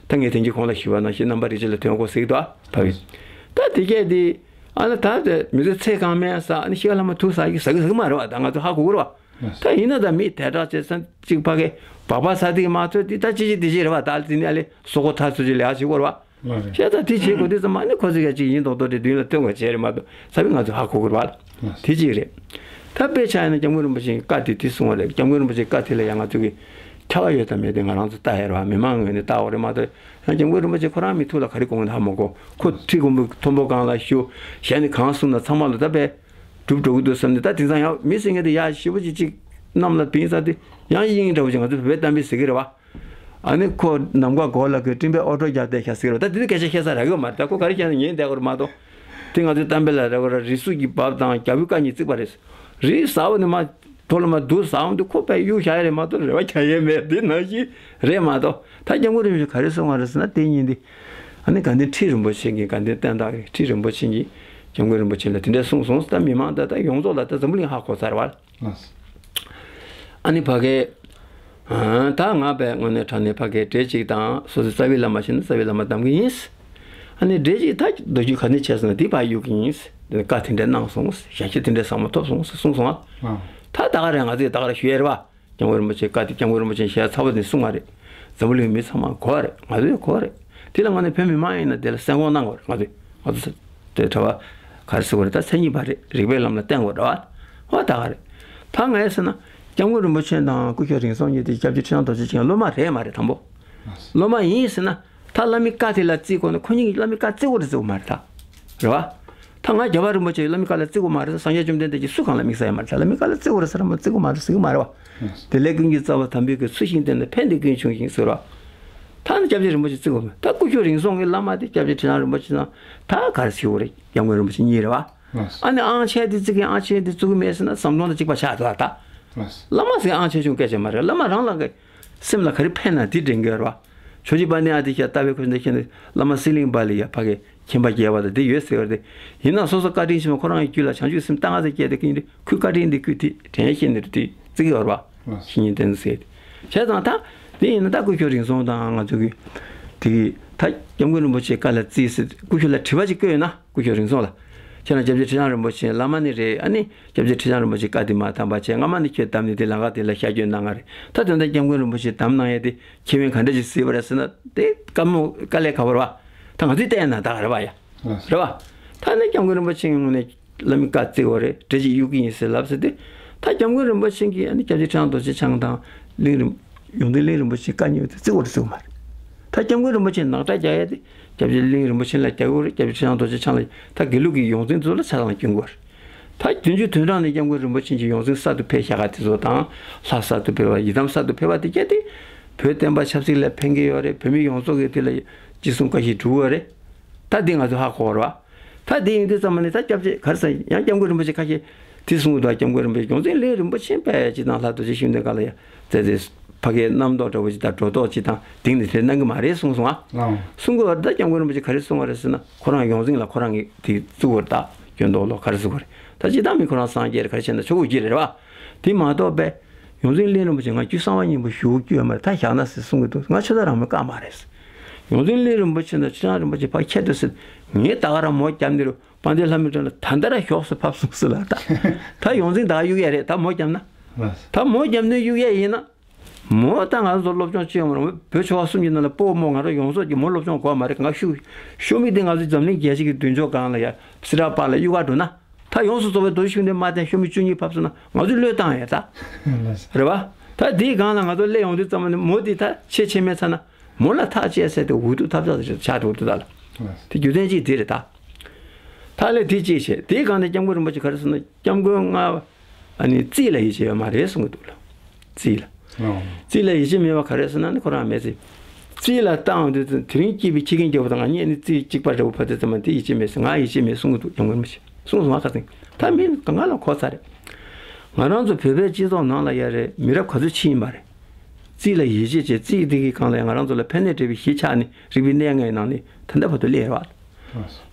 ད་ངས་དེང་གི་གོང་ལ་ཞུས་པ་ནང་བཞིན་རྣམ་པར་རིག་བྱེད་ལ་དོན་གོ་ཟིག་ཏོ་ཕ་གི། ད་དེ་གས་དེ་ཨ་ན་ད་དེ་མི་ཚོས་ཚེ་གང་མེད་ཟ། ཨ་ནི་ཤི་ཁ་ལ་མ་ཐུག་ཟ་གི་ཟ་གི་ཟ་གི་མ་རེད་བ། ད་ང་ཚོ་ཧ་གོ་གི་རེད་བ། ད་ཡིན་ན་ད་མི་དེ་དྲག་བྱེད་ས་གཅིག་ཕ་གི་སྦག་སྦག་ཟ་དེ་མ་ཐོས་དེ་ད་ཅི་ཅི་དེ་ཅི་རེད་བ། ད་དེ་ནི་ཨ་ལེ་སོ་གོ་ཐ་ཚོ་ཅི་ལས་ཨ་ཅི་གོ་རེད་བ། ལགས་རེད། བྱས་ཙང་དེ་བྱེད་དགོས་དུས་ཙམ་ཨ་ནི་ཁོ་ཚོ་ཡ་གཅིག་ཡིན་མདོག་མདོག་རེད། མདུན་ལ་སྟོན་དགོས་བྱས་རེད་མ་གཏོགས་ས་བོན་ང་ཚོས་ཧ་གོ་དགོས་རེད་བ། ལགས། དེ་གཅིག་རེད། ད་དཔེ་ཆ་ཡིན་ན་སྐྱབས་མགོན་རིན་པོ་ཆེའི་བཀའ་དེ་དེ་གསུང་བ་རེད། སྐྱབས་མགོན་རིན་པོ་ཆེའི་བཀའ་དེ་ལ་ཡང་ང་ཚོ་གི་ཁྱབ་པ་ཡོད་དམ་མེད་དེ་ང་རང་ཚོ་ལྟ་ཡ་རེད་བ། མི་མང་ངོས་ནས་ལྟ་བ་རེད་མ་གཏོགས། ཡང་སྐྱབས་མགོན་རིན་པོ་ཆེ་ཁོ་རང་མི་ཐུགས་ལ་ག་རེ་དགོངས་ཡོད་ཧ་མ་གོ། ཁོ་ཁྲི་མགོན་པོ་མཐོན་པོ་སྒང་ལ་བཞུགས། གཞན་ནི་གང་གསུངས་ན་ཚང་མ་ལ་ད་དཔེ་གྲུབ་འགྲོ་གི་འདུག་བསམ་ནས། ད་དེང་སང་ཡང་མི་ཟེར་མཁན་དེ་ཡ་ཞེ་པོ་ཅིག་གཅིག་གནམ་ལ་བིང་ས་དེ་ཡང་དབྱིངས་འདྲ་བོ་ཅིག་ང་ཚོ་བོད་པའི་གཏམ་དཔེ་ཟེར་གི་རེད་བ། ཨ་ནི་ཁོ་ནམ་མཁའ་གོ་ལ་གི་སྤྲིན་པའི་ཨོ་ཊོ་རྒྱག་བསྡད་ཤག་ཟེར་བ། ད་དེ་དུས་སྐད་ཆ་བཤད་ས་རག་གི་མ་རེད། ད་ཁོ་ག་རེ་བཤད་ན་ཉན་བསྡད་དགོས་རེད་མ་གཏོགས། དེ་ང་ཚོའི་གཏམ་དཔེ་ལ་རེ་བ་རེད། རི་སུལ་གྱི་བབ་དང་རྒྱལ་པོའི་བཀའ་གཉིས་བརྩིགས་པ་རེད། རི་ཟ་བ་ནི་མ་ཐོ་ལ་མ་དུ་ཟ་འོང་དུས་ཁོ་དཔེ་གཡུག་བཞག་ཡ་རེད་མ་གཏོགས་རེ་བ་རྒྱག་ཡ་མེད། དེ་ནང་བཞིན་རེད་མ་གཏོགས། ད་སྐྱབས་མགོན་རིན་པོ་ཆེ་ག་རེ་གསུངས་པ་རེད་ཟེར་ན། དེ་ཉིན་དེ་ཨ་ནི་དགའ་ལྡན་ཁྲི་རིན་པོ་ཆེ་གིས། དགའ་ལྡན་བསྟན་བདག་གིས་ཁྲི་རིན་པོ་ཆེ་གིས་སྐྱབས་མགོན་རིན་པོ་ཆེ་ལ་དེ་འདྲ་གསུངས་སོང་། ད་མི་མང་ད་ད་ཡོངས་རྫོགས་ལ་ད་འཛམ་བུ་གླིང་ཧ་གོ་ཚར་བ། ལགས། ཨ་ནི་ཕ་གིར། ཨ། ད་ང་བས་དངོས་གནས་དྲང་གནས་ཕ་གིར་འདྲེ་གཅིག་དང་སོ་སོའི་རྩ་བའི་བླ་མ་ཤི་ན་རྩ་བའི་བླ་མ་གདམ་གྱི་ཡིན། ཨ་ནི་འདྲེ་གཅིག་ད་མདོ་རྒྱུད་ག་ནས་བྱས་སོང་ན་དེ་ཕར་གཡུག་གི་ཡིན། དེ་ནས་བཀའ་དེ་འདྲ་གནང་སོང་། ཞལ་ཆད་དེ་འདྲ་ཟབ་མོ་ཐོབ་སོང་ཟེར་གསུངས་སོང་ཨ། ཨ། ད་ད་ག་རེ་ང་ཚོས་ད་ག་རེ་ཞུ་ཡས་རེད་བ། སྐྱབས་མགོན་རིན་པོ་ཆེ་བཀའ་དེ་སྐྱབས་མགོན་རིན་པོ་ཆེ་ཞལ་ཚ་བོ་དེ་གསུང་བ་རེད། འཛམ་བུ་གླིང་མི་ཚང་མ་གོ་བ་རེད། ང་ཚོས་གོ་བ་རེད། དེ་ལ་ང་ནི་བོད་མི་མང་ཡིན་ན་དེ་ལ་གསན་དགོངས་གནང་དགོས་རེད། ང་ཚོས་ང་ཚོ་དེ་གྲྭ་པ་ག་རེ་ཟེར་དགོས་རེད། ད་མཚན་ཉིད་པ་རེད། རིགས་པའི་ལམ་ལ་བརྟེན་དགོས་རེད་བ། ཧོ་ད་ག་རེད། ད་ངས་ཟེར་ན་སྐྱབས་མགོན་རིན་པོ་ཆེ་དང་སྐུ་ཞབས་རིང་འཚོ་གཉིས་དེ་སྐྱབས་རྗེ་ཁྲི་བྱང་རྡོ་རྗེ་འཆང་སློབ་མ་རེད་མ་རེད། དང་པོ་སློབ་མ་ཡིན་ཟེར་ན། ད་བླ་མའི་བཀའ་དེ་ལ་བརྩི་དགོས་ན་ཁོ་གཉིས་ཀྱིས་བླ་མའི་བཀའ་བརྩི་དགོས་རེད་བརྩི་དགོས་མ་རེད་ད། རེད་བ། ད་ང་རྒྱལ་བ་རིན་པོ་ཆེ་བླ་མའི་བཀའ་ལ་བརྩི་དགོས་མ་རེད། སངས་རྒྱས་བཅོམ་ལྡན་འདས་ཀྱིས་སུ་གང་ལ་དམིགས་བསལ་ཡང་མ་རེད། ད་བླ་མའི་བཀའ་ལ་བརྩི་དགོས་རེད་ཟེར་ར་མ་བརྩི་དགོས་མ་རེད་ཟེར་གྱི་མ་རེད་བ། དེ་ལས་ཀུན་གྱི་རྩ་བ་དམ་པའི་གི་ཚུལ་བཞིན་བསྟེན་ན་ཕན་བདེ་ཀུན་འབྱུང་ཞིང་ཟེར་བ། ད་ནི་སྐྱབས་རྗེ་རིན་པོ་ཆེ་བརྩི་དགོས་མ་རེད། ད་སྐུ་ཞབས་རིང་འཚོ་གི་བླ་མ་དེ་སྐྱབས་རྗེ་ཁྲི་བྱང་རིན་པོ་ཆེ་དང་ད་ག་རེ་ཟེར་དགོས་རེད། སྐྱབས་མགོན་རིན་པོ་ཆེ་གཉིས་རེད་བ། ཨ་ནི་ཨང་ཆེན་དེ་བརྩི་གིན་ཨང་ཆེན་དེ་བརྩི་གི་མེད་ཟེར་ན་བསམ་བློ་དང་གཅིག་པ་ཆགས་འདུག་ད། བླ་མ་ཟེར་ཨང་ཆེན་ཆུང་སྐད་ཆ་མ་རེད། བླ་མ་རང་ལ་གི་སེམས་ལ་ག་རེ་ཕན་ན་དེ་འདྲེན་གྱི་ཡོད་རེད་བ། ཇོ་བོ་རྗེ་དཔལ་ལྡན་ཨ་ཏི་ཤ་ལྟ་བའི་ཁུ་འདི་ཁྱེད་ནི་བླ་མ་གསེར་གླིང་པ་ལ་ཡ་ཕ་གི་མཁྱེན་པ་རྒྱས་པ་དང་དེ་ཡོད་ཟེར་བ་རེད། ཡིན་ན་སོ་སོ་བཀའ་དྲིན་ཆེན་མོ་ཁོ་རང་གི་རྒྱུད་ལ་བྱང་ཆུབ་སེམས་རྟ་རྔ་ཟེར་སྐྱེས་ཏེ་ཁྱེད་ནི་ཁོའི་བཀའ་དྲིན་དེ་ཁོས་དེ་དྲན་ཤེས་ནི་རེད། དེ་བརྩི་གི་ཡོད་རེད་བ། བཤེས་གཉེན་བསྟེན་ཟེར་དེ་བྱས་ཙང་ད་དེ་ཡིན་ན་ད་སྐུ་ཞབས་རིང་འཚོ་དང་ང་ཚོ་གི་དེ་གི་ད་སྐྱབས་མགོན་རིན་པོ་ཆེའི་བཀའ་ལ་བརྩིས་ཟེར་སྐུ་ཞབས་ལ་དྲི་བ་ཅིག་བཀོད་ཡོད་ན། སྐུ་ཞབས་རིང་འཚོ་ལ། ཁྱེད་རང་སྐྱབས་རྗེ་ཁྲི་བྱང་རིན་པོ་ཆེ་བླ་མ་ནི་རེད། ཨ་ནི་སྐྱབས་རྗེ་ཁྲི་བྱང་རིན་པོ་ཆེ་བཀའ་འདི་མ་དམ་པ་བྱས། སྔ་མ་ནི་ཁྱོད་བདམས་ནས་དེ་ལམ་ཁ་དེ་ལ་ཤར་བསྐྱོད་གནང་ང་རེད། ད་དོན་དག་སྐྱབས་མགོན་རིན་པོ་ཆེ་བདམས་གནང་ཡས་དེ་ཁྱད་བོན་ག་འདྲ་ཞིག་གཟིགས་པ་རེད་ཟེར་ན། དེ་བཀའ་མོལ་དཀའ་ལས་ཁག་པོ་རེད་བ། ད་ང་ཚོས་བལྟས་ན་ད་ག་རེད་བ་ཡ། རེད་བ། ད་ནི་སྐྱབས་མགོན་རིན་པོ་ཆེའི་ངོས་ནས་བླ་མའི་བཀའ་བརྩི་དགོས་རེད། འདྲེ་གཅིག་གཡུག་གི་ཡིན་ཟེར་ལབ་ཟེར་ཏེ། ད་སྐྱབས་མགོན་རིན་པོ་ཆེ་གིས་ཨ་ནི་སྐྱབས་རྗེ་ཁྲི་བྱང་རྡོ་རྗེ་འཆང་དང་གླིང་རིན། ཡོངས་འཛིན་གླིང་རིན་པོ་ཆེ་བཀའ་ཉོས་ཏེ་བརྩི་དགོས་རེད་བརྩི་དགོས་མ་རེད། ད་སྐྱབས་མགོན་རིན་པོ་ཆེ་ནག་ཁྲ་རྒྱག་ཡས་དེ་སྐྱབས་རྗེ་གླིང་རིན་པོ་ཆེ་ལ་རྒྱག་དགོས་རེད། སྐྱབས་རྗེ་ཁྲི་བྱང་རྡོ་རྗེ་འཆང་ལ། ད་དགེ་ལུགས་ཀྱི་ཡོངས་འཛིན་ཚོ་ལ་ཆ་ཚང་སྐྱོན་དགོས་རེད། ད་བདུན་ཅུ་དོན་གྲངས་ནས་སྐྱབས་མགོན་རིན་པོ་ཆེ་གྱི་ཡོངས་འཛིན་གསར་དུ་ཕེབས་བཞག་ག་དེ་ཚོ་དང་། ལྷ་གསར་དུ་ཕེབས་པ། ཡི་དམ་གསར་དུ་ཕེབས་པ་དེ་གྱད་དེ་བོད་བསྟན་པ་ཆབ་སྲིད་ལ་ཕན་གྱི་ཡོད་རེད། བོད་མི་ཡོངས་རྫོགས་ཀྱི་དེ་ལ་ཅི་གསུང་བཀའ་བཞིན་སྒྲུབ་དགོས་རེད། ད་འདི་ང་ཚོ་ཧ་གོ་བ་རེད་བ། ད་འདི་ཡིན་དུས་ཙམ་པ་ནི་ད་སྐྱབས་རྗེ་ག་རེ་ཟེར་ཡང་སྐྱབས་མགོན་རིན་པོ་ཆེ་ཁ་ཤས་དེ་གསུང་གི་འདུག་སྐྱབས་མགོན་རིན་པོ་ཆེ་ཡོངས་འཛིན་གླིང་རིན་པོ་ཆེ་པས་ཅི་དང་ལྷ་རྡོ་རྗེ་ཤིང་རྟ་ག་ལ་ཡ་བཙལ་ཏེ་ཕ་གིའི་རྣམ་རྟོག་འདྲ་བོ་ཅིག་དང་སྒྲོ་འདོགས་ཅིག་དང་དེང་ནས་དེ་གནང་གི་མ་རེད་གསུངས་སོང་ཨ། ཨང་། གསུང་གི་བར་ད་སྐྱབས་མགོན་རིན་པོ་ཆེ་ག་རེ་གསུང་བ་རེད་ཟེར་ན། ཁོ་རང་ཡོངས་འཛིན་ལ་ཁོ་རང་གི་དེ་བཙུགས་པ་རེད། ད་སྐྱོན་འདོགས་ལོ་ག་རེ་ཟེར་དགོས་རེད། ད་ཅི་ད་མི་ཁོ་རང་སངས་རྒྱས་རེད། ག་རེ་བྱས་ན་ཆོག་གི་རེད་བ། དེ་མ་གཏོགས་པས། ཡོངས་འཛིན་གླིང་རིན་པོ་ཆེ་ང་རྒྱུ་གསང་བ་སྙིང་པོ་ཞུ་རྒྱུ་ཡོད་མ་རེད། ད་བཞག་ན་ཟེར་གསུང་གི་འདུག་ང་ཆོས་དད་རང་མོས་བཀག་མ་རེད། ཡོངས་འཛིན་གླིང་རིན་པོ་ཆེ་དང་ཁྲི་བྱང་རིན་པོ་ཆེ་ཕར་ཁྱེར་ཏེ་ཟེར། ངས་ད་ག་རང་མོ་བརྒྱབ་ནི་རུ་དཔལ་ལྡན་ལྷ་མོའི་དྲུང་ལ་ད་ལྟ་ར་ཞོགས་སུ་ཕབ་སོང་ཟེར་ལ་ད། ད་ཡོངས་འཛིན་ད་གཡུག་ཡས་རེད། ད་མོ་བརྒྱབ་ན། ད་མོ་བརྒྱབ་ནི་གཡུག་ཡས་ཡིན་ན། མོ་ད་ང་ཚོ་སློབ་སྦྱོང་ཅི་ཡོང་མ་རུང་བོད་ཆོལ་ཁ་གསུམ་གྱི་ནང་ལ་སྤོ་བོ་མོ་ང་རང་ཡོངས་རྫོགས་ཀྱི་མོ་སློབ་སྦྱོང་དགོས་མ་རེད། ང་ཤུ་ཤོ་མི་དེ་ང་ཚོ་འཛམ་གླིང་རྒྱལ་སྤྱི་གི་མདུན་ཅོག་སྒང་ལ་ཡ་སི་ར་པ་ལ་གཡུག་ག་འགྲོ་ན། ད་ཡོངས་སུ་རྫོགས་པའི་རྡོ་རྗེ་ཤིང་རྟའི་དམག་དེ་ཤོ་མི་བཅུ་གཉིས་ཕབ་སོང་ན་ང་ཚོས་བློས་བཏང་ཡས་ད། རེད་བ། ད་དེའི་སྒང་ལ་ང་ཚོ་སླེབས་ཡོང་དུས་ཙམ་པ་ནི་མོ་དེ་ད་ཆེ་ཆེ་མེད་ཚ་ན་མོ་ལ་ཐག་བཅད་ཟེར་ཏེ་འུ་ཐུག་ཐབས་ཆག་ཆགས་ཏེ་འུ་ཐུག་ད་ལ། དེ་རྒྱུ་མཚན་གཅིག་དེ་རེད་ད། ད་ལས་དེ་གཅིག་བྱས་དེའི་སྒང་ནས་སྐྱབས་མགོན་རིན་པོ་ཆེ་ག་རེ་གསུངས་ན། སྐྱབས་མགོན་ལྔ་པ་ཨ་ནི་རྩིས་ལ་ཡིད་ཆེས་ཡོད་མ་རེད་གསུང་གི་འདུག་ལ། རྩིས་ལ། རྩིས་ལ་ཡིད་ཆེས་མེད་པ་ག་རེ་ཟེར་ན་ནི་ཁོ་རང་མེད་ཚེ། རྩིས་ལ་བཏང་དུས་དེ་རིང་སྐྱིད་པའི་ཁྱི་རྒན་རྒྱལ་པོ་དང་ང་གཉིས་ནི་རྩིས་གཅིག་པ་འདྲ་བོ་ཕ་དེ་ཙམ་མ་དེ་ཡིད་ཆེས་མེད་ཟེར། ང་ཡིད་ཆེས་མེད་གསུང་གི་འདུག་སྐྱབས་མགོན་རིན་པོ་ཆེ་གསུངས་སོང་། ང་ཁ་སང་ད་མི་གང་ག་ལ་གོ་ཚར་རེད། ང་རང་ཚོ་བོད་པའི་སྤྱི་ཚོགས་ནང་ལ་ཡ་རེད་མི་རབས་ག་ཚོད་ཕྱིན་ཡིན་པ་རེད། རྩིས་ལ་ཡིད་ཆེས་བྱས་རྩིས་དེ་གི་སྒང་ལ་ཡ་ང་རང་ཚོ་ལ་ཕན་གནོད་འབྲེལ་བའི་གཞི་ཆགས་ནས་རིག་པའི་གནས་ལྔའི་ནང་ནས་ད་ལྟ་བར་དུ་སླེབས་རེད་བ།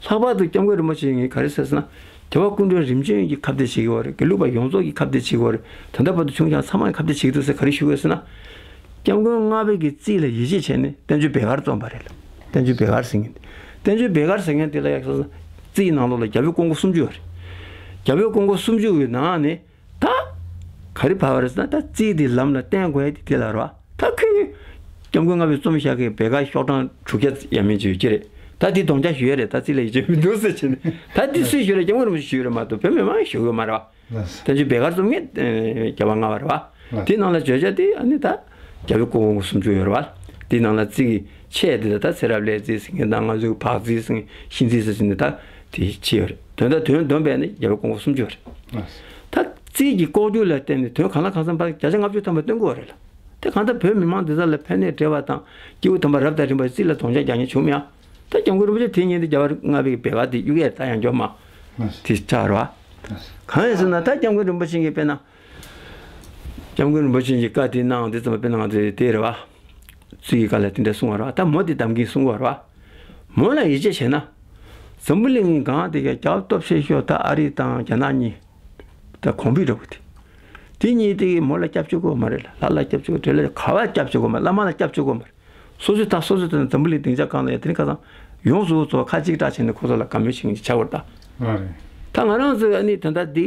ལྷག་པར་དུ་སྐྱབས་མགོན་རིན་པོ་ཆེ་ངས་ག་རེ་ཟེར་ཟེར་ན། རྒྱལ་བ་སྐུ་ཕྲེང་རིམ་བྱོན་གྱིས་ཁ་གཏད་བྱེད་ཀྱི་ཡོད་རེད། དགེ་ལུགས་པ་ཡོངས་རྫོགས་ཀྱིས་ཁ་གཏད་བྱེད་ཀྱི་ཡོད་རེད། ད་ལྟ་བར་དུ་བྱུང་ཞིང་ཚང་མས་ཁ་གཏད་བྱེད་ཀྱི་འདུག་ཟེར་ག་རེ་ཞུ་དགོས་ཟེར་ན། སྐྱབས་མགོན་ལྔ་པའི་གི་རྩིས་ལ་ཡིད་ཆེས་བྱས་ནས་བསྟན་བཅོས་བེ་གར་རྩོམ་པ་རེད་ལ། བསྟན་བཅོས་བེ་གར་ཟེར་མཁན། བསྟན་བཅོས་བེ་གར་ཟེར་མཁན་དེ་ལ་ཡག་ས་ན་རྩིས་ནང་ལོགས་ལ་རྒྱ་བོད་ཀོང་པོ་སུམ་ཅུ་ཡོད་རེད། རྒྱ་བོད་ཀོང་པོ་སུམ་ཅུ་ཡི་ནང་ནས་ད་ག་རེ་བབས་པ་རེད་ཟེར་ན། ད་རྩིས་དེ་ལམ་ལ་བསྟན་དགོས་ཡ་དེ་དེ་ལ་རེད་བ། ད་ཁོས་སྐྱབས་མགོན་ལྔ་པས་རྩོམ་བཞག་གི་བེ་གར་ཤོག་གྲངས་དྲུག་བརྒྱ་ཡས་མས་ཅིག་ཡོད་ཀྱི་རེད། ད་འདི་གདོང་བརྒྱབ་ཞུ་ཡས་རེད། ད་རྩིས་ལ་ཡིད་ཆེས་མི་འདུག་ཟེར་བྱས་ནས་ད་འདི་སུས་ཞུས་རེད། སྐྱབས་མགོན་རིན་པོ་ཆེས་ཞུས་རེད་མ་གཏོགས་བོད་མི་མང་གིས་ཞུ་གི་ཡོད་མ་རེད་བ། བསྟན་བཅོས་བེ་གར་རྩོམ་མཁན་རྒྱལ་བ་ལྔ་པ་རེད་བ། དེའི་ནང་ལ་བརྗོད་བྱ་དེ་ཨ་ནི་ད་རྒྱ་བོད་ཀོང་པོ་སུམ་ཅུ་ཡོད་རེད་བ། དེའི་ནང་ལ་རྩིས་ཀྱི་ཆས་དེ་ད་ད་ཚེ་རབས་ལས་རྩིས་ཟེར་མཁན་དང་ང་ཚོའི་བག་རྩིས་ཟེར་མཁན་ཤིང་རྩིས་ཟེར་མཁན་དེ་ད་དེ་ཕྱེ་ཡོད་རེད། དོན་དག་དོན་བསྡོམས་པས་ནི་རྒྱ་བོད་ཀོང་པོ་སུམ་ཅུ་ཡོད་རེད། ད་རྩིས་ཀྱི་ལྐོག་གྱུར་ལ་བརྟེན་ནས་དོན་གང་ལ་གང་འཚམ་ཕར་བརྒྱ་ཆ་ལྔ་བཅུ་ཐམ་པ་སྟོན་དགོས་རེད་ལ། དེ་གང་ལྟར་བོད་མི་མང་འདི་དག་ལ་ཕན་གནོད་འབྲེལ་བ་དང་སྐྱེས་བུ་དམ་པ་རབ་དང་རིམ་པར་རྩིས་ལ་གདོང་བརྒྱབ་རྒྱག་མཁན་བྱུང་མེད་ཨ། ད་སྐྱབས་མགོན་རིན་པོ་ཆེ་དེ་ཉིད་དུ་རྒྱལ་བ་ལྔ་པའི་བེ་གར་དེ་གཡུག་ཡས་ད་ཡང་འཇོག་མ། དེ་ཆགས་རེད་བ། གང་ཡིན་ཟེར་ན་ད་སྐྱབས་མགོན་རིན་པོ་ཆེ་གིས་དཔེར་ན། སྐྱབས་མགོན་རིན་པོ་ཆེ་གིས་བཀའ་དེ་གནང་དེ་ཙམ་དཔེར་ན་ང་ཚོས་དེ་རེད་བ། རྩིས་ཀྱི་བཀའ་ལ་དེ་འདྲ་གསུང་བ་རེད་བ། ད་མོ་དེ་གདམ་གིན་གསུང་བ་རེད་བ། མོ་ལ་ཡིད་ཆེས་བྱས་ན། འཛམ་བུ་གླིང་གི་སྒང་དེ་གའི་རྒྱལ་ཁབ་སྟོབས་ཆེ་ཤོས་ད་ཨ་རི་དང་རྒྱ་ནག་གཉིས། ད་གོང་འཕེལ་འགྲོ་གི་དེ། དེ་གཉིས་དེ་གིས་མོ་ལ་སྐྱབས་བཅོལ་དགོས་མ་རེད་ལ། ལྷ་ལ་སྐྱབས་བཅོལ་དགོས། དེ་ལ་ག་བ་སྐྱབས་བཅོལ་དགོས་མ་རེད། བླ་མ་ལ་སྐྱབས་བཅོལ་དགོས་མ་རེད། སོ་སོའི་ད་སོ་སོའི་ད་འཛམ་བུ་གླིང་སྡིངས་ཆ་སྒང་ལ་ཡ་དེ་རིང་ཁ་སང་ཡོངས་སུ་རྫོགས་ཁ་གཅིག་གྲགས་བྱས་ནས་ཁོ་ཚོ་ལ་དགའ་མོས་བྱེད་མཁན་ཅིག་ཆགས་ཡོད་རེད་ད། ཨ་རེད། ད་ང་རང་ཚོས་ཨ་ནི་ད་ལྟ་འདི་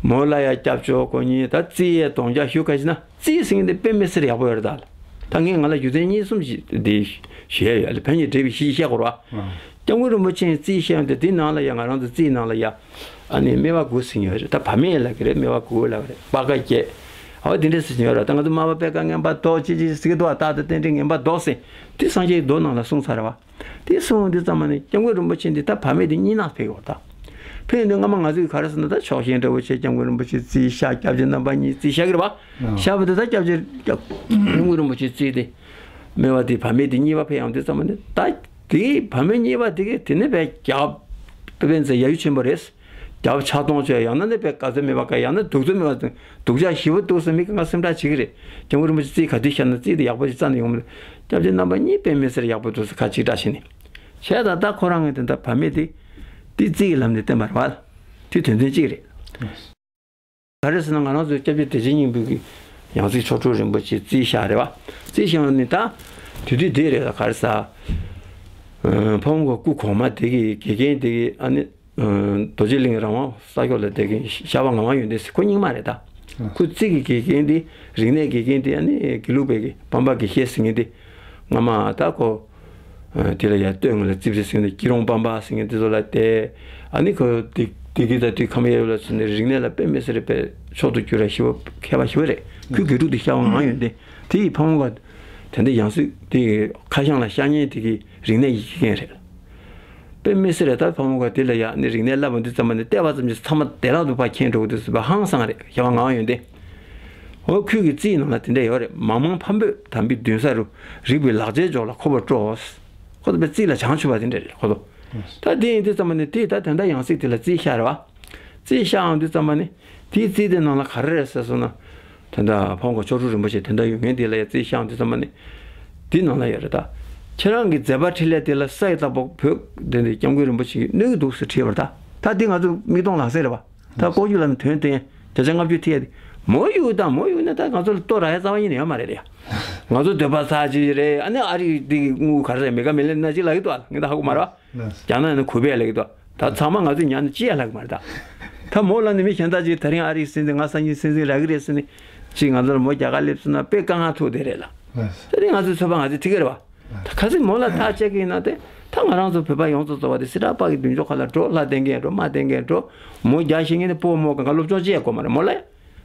མོ་ལ་ཡ་སྐྱབས་བཅོལ་དགོས་མཁན། ད་རྩིས་ཡས་གདོང་རྒྱག་ཞུ་ག་ཞིག་ན། རྩིས་ཟེར་མཁན་དེ་དཔེ་མི་སྲིད་ཡག་པོ་ཡོད་རེད་ད། ད་ངས་ང་ལ་རྒྱུ་མཚན་གཉིས་གསུམ་ཞིག་འདི་ཞུ་ཡ་ཡོད་ལ། བོད་ཉིད་འབྲེལ་བའི་གཞི་བཤད་དགོས་རེད་བ། ཨ། སྐྱབས་མགོན་རིན་པོ་ཆེའི་རྩིས་བཤད་ཡོང་དུས་དེའི་ནང་ལ་ཡ་ང་རང་ཚོ་རྩིས་ནང་ལ་ཡ་ཨ་ནི་སྨེ་བ་དགུ་ཟིན་ཡོད་རེད། ད་བ་མེད་ལབ་ཀྱི་རེད། སྨེ་བ་དགུ་ལབ་ཀྱི་རེད། པ་ཀ་བརྒྱད། ཨ་འོ་དེ་འདྲས་ཟིན་ཡོད་རེད། ད་ང་ཚོ་སྨ་པ་པད་དཀར་རྔན་པ་མདོག་ཅི་ཅི་ཟེར་གྱི་འདུག་བ། རྟག་ཏུ་རྟེན་འབྲེལ་ངན་པ་བཟློག་ཟེར། དེ་སངས་རྒྱས་ཀྱི་མདོ་ནང་ལ་གསུངས་ཚར་རེད་བ། དེ་གསུངས་དུས་ཙམ་པ་ནས་སྐྱབས་མགོན་རིན་པོ་ཆེ་འདི་ད་བ་མེད་དེ་གཉིས་ནང་ཕེབས་ཡོད་རེད་ད། ཕེབས་ཡོང་དུས་སྔ་མ་ང་ཚོས་ག་རེ་ཟེར་ན། ད་ཕྱོགས་ཞེན་འདྲ་བོ་བྱས། སྐྱབས་མགོན་རིན་པོ་ཆེ་རྩིས་བཞག་སྐྱབས་རྗེ་རྣམ་པ་གཉིས་རྩིས་བཞག་གི་རེད་བ། ཨ། བཞག་པ་དེ་ད་སྐྱབས་རྗེ་སྐྱབས་སྐྱབས་མགོན་རིན་པོ་ཆེའི་རྩིས་དེ་སྨེ་བ་དེ་བ་མེད་དེ་གཉིས་པ་ཕེབས་ཡོང་དུས་ཙམ་པ་ནས། ད་དེ་བ་མེད་གཉིས་པ་དེ་གས་དེ་ནས་བས་རྒྱབ་དཔེ་མཚོན་ཡ་ཡུལ་ཆེན་པོ་རེད། རྒྱབ་ཆག་སྟོང་བྱས། ཡང་ན་ནི་བས་ག་ཚོད་མེད་པ་ག་ཡང་ན་གདུག་ཚོད་མེད་པ་དང་སྡུག་ཅག་ཞེ་པོ་འདུག་ཟེར་མི་གི་ང་སེམས་ཁྲལ་བྱེད་ཀྱི་རེད། སྐྱབས་མགོན་རིན་པོ་ཆེ་རྩིས་ག་དུས་བཞག་ན་རྩིས་དེ་ཡག་པོ་ཞིག་རྩ་ནས་ཡོང་མི་འདུག་སྐྱབས་རྗེ་རྣམ་པ་གཉིས་དཔེ་མི་སྲིད་ཡག་པོ་འདུག་ཟེར་ཁ་གཅིག་གྲགས་བྱས་ནས། བྱས་ད་ད་ཁོ་རང་གི་དེ་འདྲ་བ་མེད་དེ། དེ་རྩིས་ཀྱི་ལམ་ནས་བསྟན་པ་རེད་བ། དེ་དོན་ཚན་གཅིག་རེད། ག་རེ་ཟེར་ན་ང་རང་ཚོའི་སྐྱབས་རྗེ་བདེ་ཆེན་སྙིང་པོ་གི་ཡང་སྲིད་མཆོག་སྤྲུལ་རིན་པོ་ཆེ་རྩིས་བཞག་རེད་བ། རྩིས་བཞག་ནས་ད་དེ་དུས་དེ་རེད་ད། ག་རེ་ཟ། ཨ་ཕ་བོང་ཁ་སྐུ་གོང་མ་དེ་གི་དགེ་རྒན་དེ་གི་ཨ་ནི། རྡོ་རྗེ་གླིང་རང་དབང་ས་ཕྱོགས་ལ་བསྡད་མཁན་ཤར་པ་ངག་དབང་ཡོན་ཏན་ཟེར། ཁོ་རྙིང་མ་རེད་ད། ཁོ་རྩིས་ཀྱི་དགེ་རྒན་དེ། རིག་གནས་དགེ་རྒན་དེ་ཨ་ནི་དགེ་ལུགས་པའི་གི་སྤམ་པ་དགེ་བཤེས་ཟེར་མཁན་དེ། སྔ་མ་ད་ཁོ་དེ་ལ་ཡར་སྟོད་ངོས་ལ་རྩིབ་རི་ཟེར་མཁན་དེ། སྐྱིད་རོང་སྤམ་པ་ཟེར་མཁན་དེ་ཚོ་ལ་བསྡད། ཨ་ནི་ཁོ་དེ་དེ་གི་ད་དུས་ཁམས་ཡས་ལ་སོང་ནས་རིག་གནས་ལ་དཔེ་མི་སྲིད་པའི་མཆོག་ཏུ་གྱུར་བ་ཞེ་པོ་མཁས་པ་ཞེ་པོ་རེད། ཁོའི་དགེ་ཕྲུག་དེ་ཤར་པ་ངག་དབང་ཡོན་ཏན། དེ་ཡི་ཕ་བོང་ཁ་དེ་འདྲ་ཡང་སྲིད་དེ་ཁ་བྱང་ལ་ཤར་མཁན་དེ་གི་རིག་གནས་ཀྱི་དགེ་རྒན་རེད། དཔེ་མི་སྲིད་རེད། ད་ཕ་བོང་ཁ་དེ་ལ་ཡ་ནི་རིག་གནས་བསླབ་པ་འདི་ཙམ་པ་ནི་བལྟས་པ་ཙམ་གྱིས་ཚང་མ་བདེ་བླག་ཏུ་ཕར་མཁྱེན་འགྲོ་གི་འདུག་ཟེར་བ་ཧང་སང་རེད། ཤར་པ་ངག་དབང་ཡོན་ཏན། འོ་ཁོའི་གི་རྩིས་ནང་ལ་དེ་འདྲ་ཡོད་རེད། མང་མང་ཕམ་པོས་དམ་པའི་མདུན་ས་རུ། རིག་པའི་ལག་རྗེས་འཇོག་ལ་མཁོ་བ་སྤྲོ། ཁོ་ཚོ་དཔེ་རྩིས་ལ་བྱང་ཆུབ་པ་དེ་འདྲ་རེད་ཁོ་ཚོ། ད་དེ་ཡིན་དུས་ཙམ་པ་ནི་དེ་ད་དོན་དག་ཡང་སྲིད་དེ་ལ་རྩིས་ཤར་རེད་བ། རྩིས་ཤར་འོང་དུས་ཙམ་པ་ནི་དེའི་རྩིས་དེ་ནང་ལ་ག་རེ་རེད་ཟེར་སོང་ན། ད་ལྟ་ཕ་བོང་ཁ་མཆོག་སྤྲུལ་རིན་པོ་ཆེ་དེ་འདྲ་ཡོད་མཁན་དེ་ལ་ཡ་རྩིས་བཞག་དུས་ཙམ་པ་ནི། འདི་ནང་ལ་ཡོད་རེད་ད། ཁྱེད་རང་གི་མཛད་པ་འཕྲིན་ལས་དེ་ལ་ས་ཡི་རྟ་ཕོ་བོད་དེ་འདི་སྐྱབས་མགོན་རིན་པོ་ཆེ་གིས་གནོད་ཀྱི་འདུག་ཟེར་བྲིས་པ་རེད་ད། ད་འདི་ང་ཚོ་མིག་མཐོང་ལག་ཟིན་རེད་པ། ད་ལྐོག་གྱུར་ལམ་ནས་དོན་བསྟན་བརྒྱ་ཆ་ལྔ་བཅུ་ཐེ་ཡ་དེ། མོ་གཡུག་དང་མོ་གཡུག་ན་ད་ང་ཚོ་ལ་ལྟོ་རག་ཡ་རྩ་བ་ཉིད་ནས་ཡོད་མ་རེད་ཡ། ང་ཚོ་འདོད་པ་ཚ་ཅིག་རེད། ཨ་ནི་ཨ་རི་འདི་དངུལ་ག་རེ་རེད། མི་དགའ་མི་ལེན་ན་ཅིག་ལབ་ཀྱི་འདུག་ཨ། ངས་ད་ཧ་གོ་མ་རེད་པ། རྒྱ་ནག་ནས་གུ་པས་ལབ་ཀྱི་འདུག་ད་ཚང་མ་ང་ཚོས་ཉར་ནས་ཅི་ཡང་ལབ་ཀྱི་མ་རེད་ད། ད་མོ་ལབ་ནས་མི་གཞན་དག་ཅིག་ད་རིང་ཨ་རིའི་སྲིད་འཛིན། ང་སང་ཉིན་སྲིད་འཛིན་རག་གི་རེད་ཟེར་ནས་ཅིག་ང་ཚོ་ལ་མོ་རྒྱ་གར་སླེབས་སོང་ན་དཔེ་དཀའ་ངལ་ཐུག་བསྡད་རེད་ལ། ད་རིང་ང་ཚོའི་ཚོད་དཔག་ང་ཚོས་ཐིག་གི་རེད་པ། ད་ག་ཚོད་མོ་ལ་ཐག་བཅད་ཀྱི་ཡིན་ན་དེ། ད་ང་རང་ཚོ་བོད་པ་ཡོངས་རྫོགས་ཚོ་བ་དེ་སི་ཏྲ་པ་གི་མདུན་ཅོག་ཁ་ལ་འགྲོ། ལྷ་བསྟེན་མཁན་འགྲོ། མ་བསྟེན་མཁན་འགྲོ། མོ་རྒྱག་ཤེས་མཁན་དེ་ཕོ་མོ་གང་ག་སློབ་སྦྱོང་ཅི་ཡང་དགོས་མ་རེད་མོ་ལ།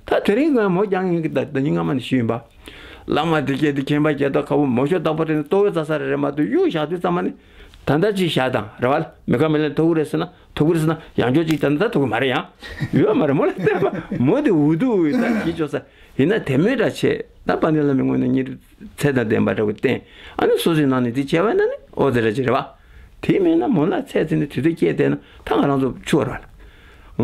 ད་དེ་རིང་ང་མོ་རྒྱག་མཁན་གྱི་ད་ད་ཉིན་སྔ་མ་ནས་ཞུས་ཡིན་པ། བླ་མ་དེ་སྐད་དེ་མཁྱེན་པ་རྒྱལ་ཐབས་ཁ་བོ། མོ་ཤོ་རྟག་པར་དྲན་ནས་ལྟོ་བའི་རྩ་ས་རེ་རེ་མ་གཏོགས་གཡུག་བཞག་དུས་ཙམ་པ་ནི། ད་ལྟ་ཅིག་བཞག་དང་རེ་བ་ལ་མི་ཁ་མི་ལེན་ཐོག་གི་རེད་ཟེར་ན། ཐོག་གི་རེད་ཟེར་ན་ཡང་ཅོག་ཅིག་ད་ནི་ད་ཐོག་གི་མ་རེད་ཡང་། ཡོད་མ་རེད་མོ་ལ་བསྟན་པ། མོ་དེ་འུ་ཐུག་འུ་ད་གིས་ཅོག་ས་ཡིན་ན་དེ་མོས་འདྲ་བྱས། ད་དཔལ་ལྡན་བླ་མའི་ངོས་ནས་སྙིང་རུས་ཚད་དང་ལྡན་པ་འདྲ་བོ་བསྟན། ཨ་ནི་སོ་སོའི་ནང་ནས་དེ་བྱས་པ་ན་ནི་ཨོ་དེ་འདྲ་ཅིག་རེད་བ། དེ་མིན་ན་མོ་ལ་ཚད་ཚིག་ནས་དུས་ཚོད་སྐྱེལ་བསྡད་ན་ད་ང་རང་ཚོ་ཆུ་བར་བ་ལ།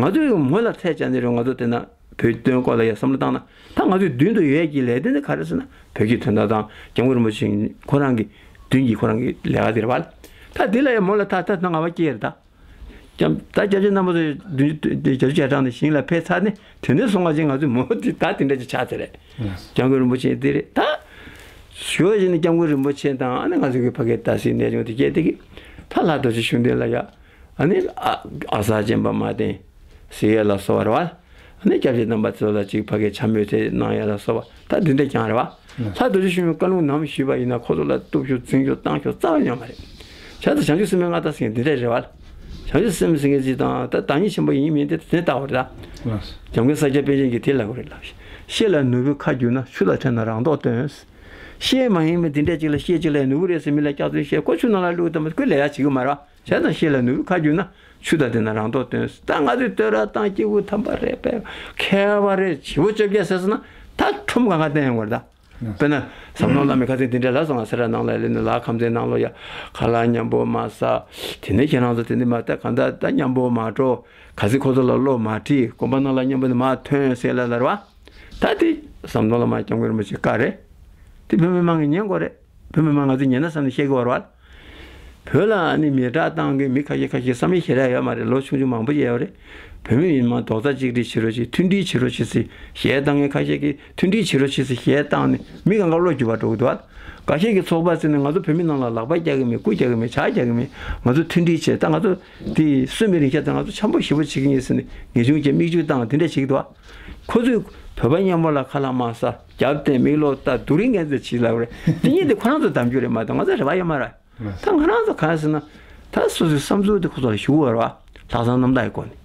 ང་ཚོས་མོ་ལ་ཚད་བཅད་ནས་རེད། ང་ཚོ་བལྟས་ན། བོད་དོན་སྐོར་ལ་ཡང་བསམ་བློ་བཏང་ན། ད་ང་ཚོའི་མདུན་དུ་ཡོད་ཀྱི་ལས་དོན་དེ་ག་རེ་ཟེར་ན། བོད་ཀྱི་དོན་དག་དང་སྐྱབས་མགོན་རིན་པོ་ཆེ་ཁོ་རང་གི་མདུན་གྱི་ཁོ་རང་གི་ལས་ཀ་དེ་རེད་བ། ད་འདི་ལ་ཡང་མོ་ལ་ད་ད་ད་ང་བ་སྐྱེས་རེད་ད། སྐྱབས་ད་སྐྱབས་རྗེ་རྣམ་པ་ཚོ་བདུན་ཅུ་དོན་གྲངས་ནས་ཞིང་ལ་ཕེབས་ཚར་ནས། དེ་ནས་བཟུང་བ་ཅན་ང་ཚོའི་མོ་དེ་ད་དེ་འདྲ་ཅིག་ཆགས་ཚར་རེད། སྐྱབས་མགོན་རིན་པོ་ཆེ་འདི་རེད་ད། ཞོ་བཞིན་ནི་སྐྱབས་མགོན་རིན་པོ་ཆེ་དང་། ཨ་ནི་ང་ཚོ་གི་ཕ་གིའི་ད་སྲིད་གནས་ཆུང་དེ་སྐྱེས་དེ་གི་ད་ལྷ་རྡོ་རྗེ་ཤུགས་ལྡན་ལ་ཡ། ཨ་ནི་ཨ་ཨ་གསར་བྱོན་པ་མ་བསྟེན་ཟེར་ཡས་ལ་སོགས་པ་རེད་བ། ཨ་ནི་སྐྱབས་རྗེ་རྣམ་པ་ཚོ་ལ་ཅིག་ཕ་གིའི་འཕྱ་སྨོད་དེ་གནང་ཡས་ལ་སོགས་པ་ད་འདི་འདྲ་རྐྱང་རེད་བ། ལྷ་རྡོ་རྗེ་ཤུགས་ལྡན་བཀའ་ལུང་ནམ་ཞུས་པ་ཡིན་ན་ཁོ་ཚོ་ལ་གཏུབ་ཤོག་འཛིང་ཤོག་བཏང་ཤོག་རྩ་བ་ཉོ་མ་རེད། བྱས་ཙང་བྱང་ཆུབ་སེམས་དཔའི་མངའ་བདག་ཟེར་མཁན་འདི་འདྲ་རེད་བ། བྱང་ཆུབ་སེམས་ཟེར་མཁན་ཅིག་དང་ད་བདག་ཉིད་ཆེན་པོ་ཡིན་མིན་དེ་དེ་ལྟ་བ་རེད་ད། འཇམ་མགོན་ས་སྐྱ་པཎ་ཆེན་གྱིས་དེ་ལབ་པ་རེད་ལ། ཤེལ་ལ་ནོར་བུའི་ཁ་བསྒྱུར་ན། ཆུ་དང་ཕྲད་ན་རང་མདོག་སྟོན། ཤེལ་མ་ཡིན་པའི་འདི་འདྲ་ཅིག་ལ་ཤེལ་ཅིག་ལ་ནོར་བུ་རེད་ཟེར་མི་ལ་སྐྱག་རྫུན་བཤད། ཁོ་ཆུ་ནང་ལ་བླུགས་དང་མ་ཁོས་ལས་ཡག་བྱེད་ཀྱི་མ་རེད། བྱས་ཙང་ཤེལ་ལ་ནོར་བུའི་ཁ་བསྒྱུར་ན། ཆུ་དང་ལྡན་ན་རང་མདོག་སྟོན། ད་ང་ཚོས་བསྟོད་ར་བཏང་སྐྱེ་བོ་ཐམས་ཅད་རེད་པས་མཁས་པ་རེད་བྱིའུ་བཅོ་བརྒྱད་ཟེར་སོང་ན་ད་ཁྲོམ་གང་ག་བསྟན་ཡོང་བ་རེད་ད། དཔེར་ན་ཟམ་གདོང་བླ་མའི་ཁ་སང་དེ་འདྲ་ལབ་སོང་ང་། སེ་ར་ནང་ལ་སླེབས་ནས་ལ་ཁམས་ཚན་ནང་ལོགས་ཡ་ཁ་ལག་མཉམ་པོ་མ་ཟ། དེ་ནས་ཁྱེད་རང་ཚོ་དེ་འདི་མ་ད་གང་ད་ད་མཉམ་པོ་མ་འགྲོ། ག་ཚོད་ཁོ་ཚོ་ལ་བློ་མ་ཁྲིད། དགོན་པ་ནང་ལ་མཉམ་པོ་ནས་མ་ཐོན་ཟེར་ལ་ལར་བ། ད་དེ་ཟམ་གདོང་བླ་མ་སྐྱབས་མགོན་རིན་པོ་ཆེ་བཀའ་རེད། དེ་བོད་མི་མང་གིས་ཉན་དགོས་རེད། བོད་མི་མང་ང་ཚོས་ཉན་ན་བསམ་ནས་བཤད་ཀྱི་བར་བ། བོད་ལ་ཨ་ནི་མེ་སྲེག་བཏང་མཁན་མི་ཁ་ཤས་ཁ་ཤས་བསམ་ཡས་ཞེ་དྲག་ཡོད་མ་རེད། ལོ་ཆུང་ཆུང་མང་པོ་ཡོད་རེད། བོད་མི་མི་མང་རྡོག་རྩ་གཅིག་སྒྲིལ་བྱེད་རོགས་བྱེད། མཐུན་སྒྲིལ་བྱེད་རོགས་བྱེད་ཟེར་གཞས་བཏང་མཁན་ཁ་ཤས་ཀྱིས་མཐུན་སྒྲིལ་བྱེད་རོགས་བྱེད་ཟེར་གཞས་བཏང་ནས་མི་གང་ག་བློ་འགྱུར་བ་འགྲོ་གི་འདུག་ཨ། འགའ་ཤས་ཀྱི་ཚོགས་པ་ཟེར་ནས་ང་ཚོ་བོད་མི་ནང་ལ་ལག་པ་རྒྱག་གི་མེད། སྐུ་རྒྱག་གི་མེད། ཇ་རྒྱག་གི་མེད། ང་ཚོ་མཐུན་སྒྲིལ་བྱེད། ད་ང་ཚོ་དེ་སོན་པའི་རིང་ཤ་དེ་ང་ཚོ་འཆམ་པོ་ཞེ་པོ་བྱེད་ཀྱི་ཡིན་ཟེར་ནས་ངེས་འབྱུང་གི་མིག་ཆུ་བཏང་དེ་འདྲ་བྱེད་ཀྱི་འདུག་ཨ། ཁོ་ཚོས་བོད་པ་མཉམ་པོ་ལ་ཁ་ལག་མ་ཟ། རྒྱབ་བསྟན་མིག་ལོག་ལྟ། སྡུག་རུས་ངན་ཚོད་བྱེད་ལབ་རེད། དེ་གཉིས་དེ་ཁོ་རང་ཚོ་གདམ་རྒྱུ་རེད་མ་གཏོགས་ང་ཚོ་རེ་བ་ཡོད་མ་རེད། ད་ང་རང་ཚོ་གང་ཟེར་ན། ད་སོ་སོའི་བསམ་ཚུལ་དེ་ཁོ་ཚོ་ལ་ཞུ་དགོས་རེད་བ། ལྷག་བསམ་རྣམ་དག་གི་སྒོ་ནས།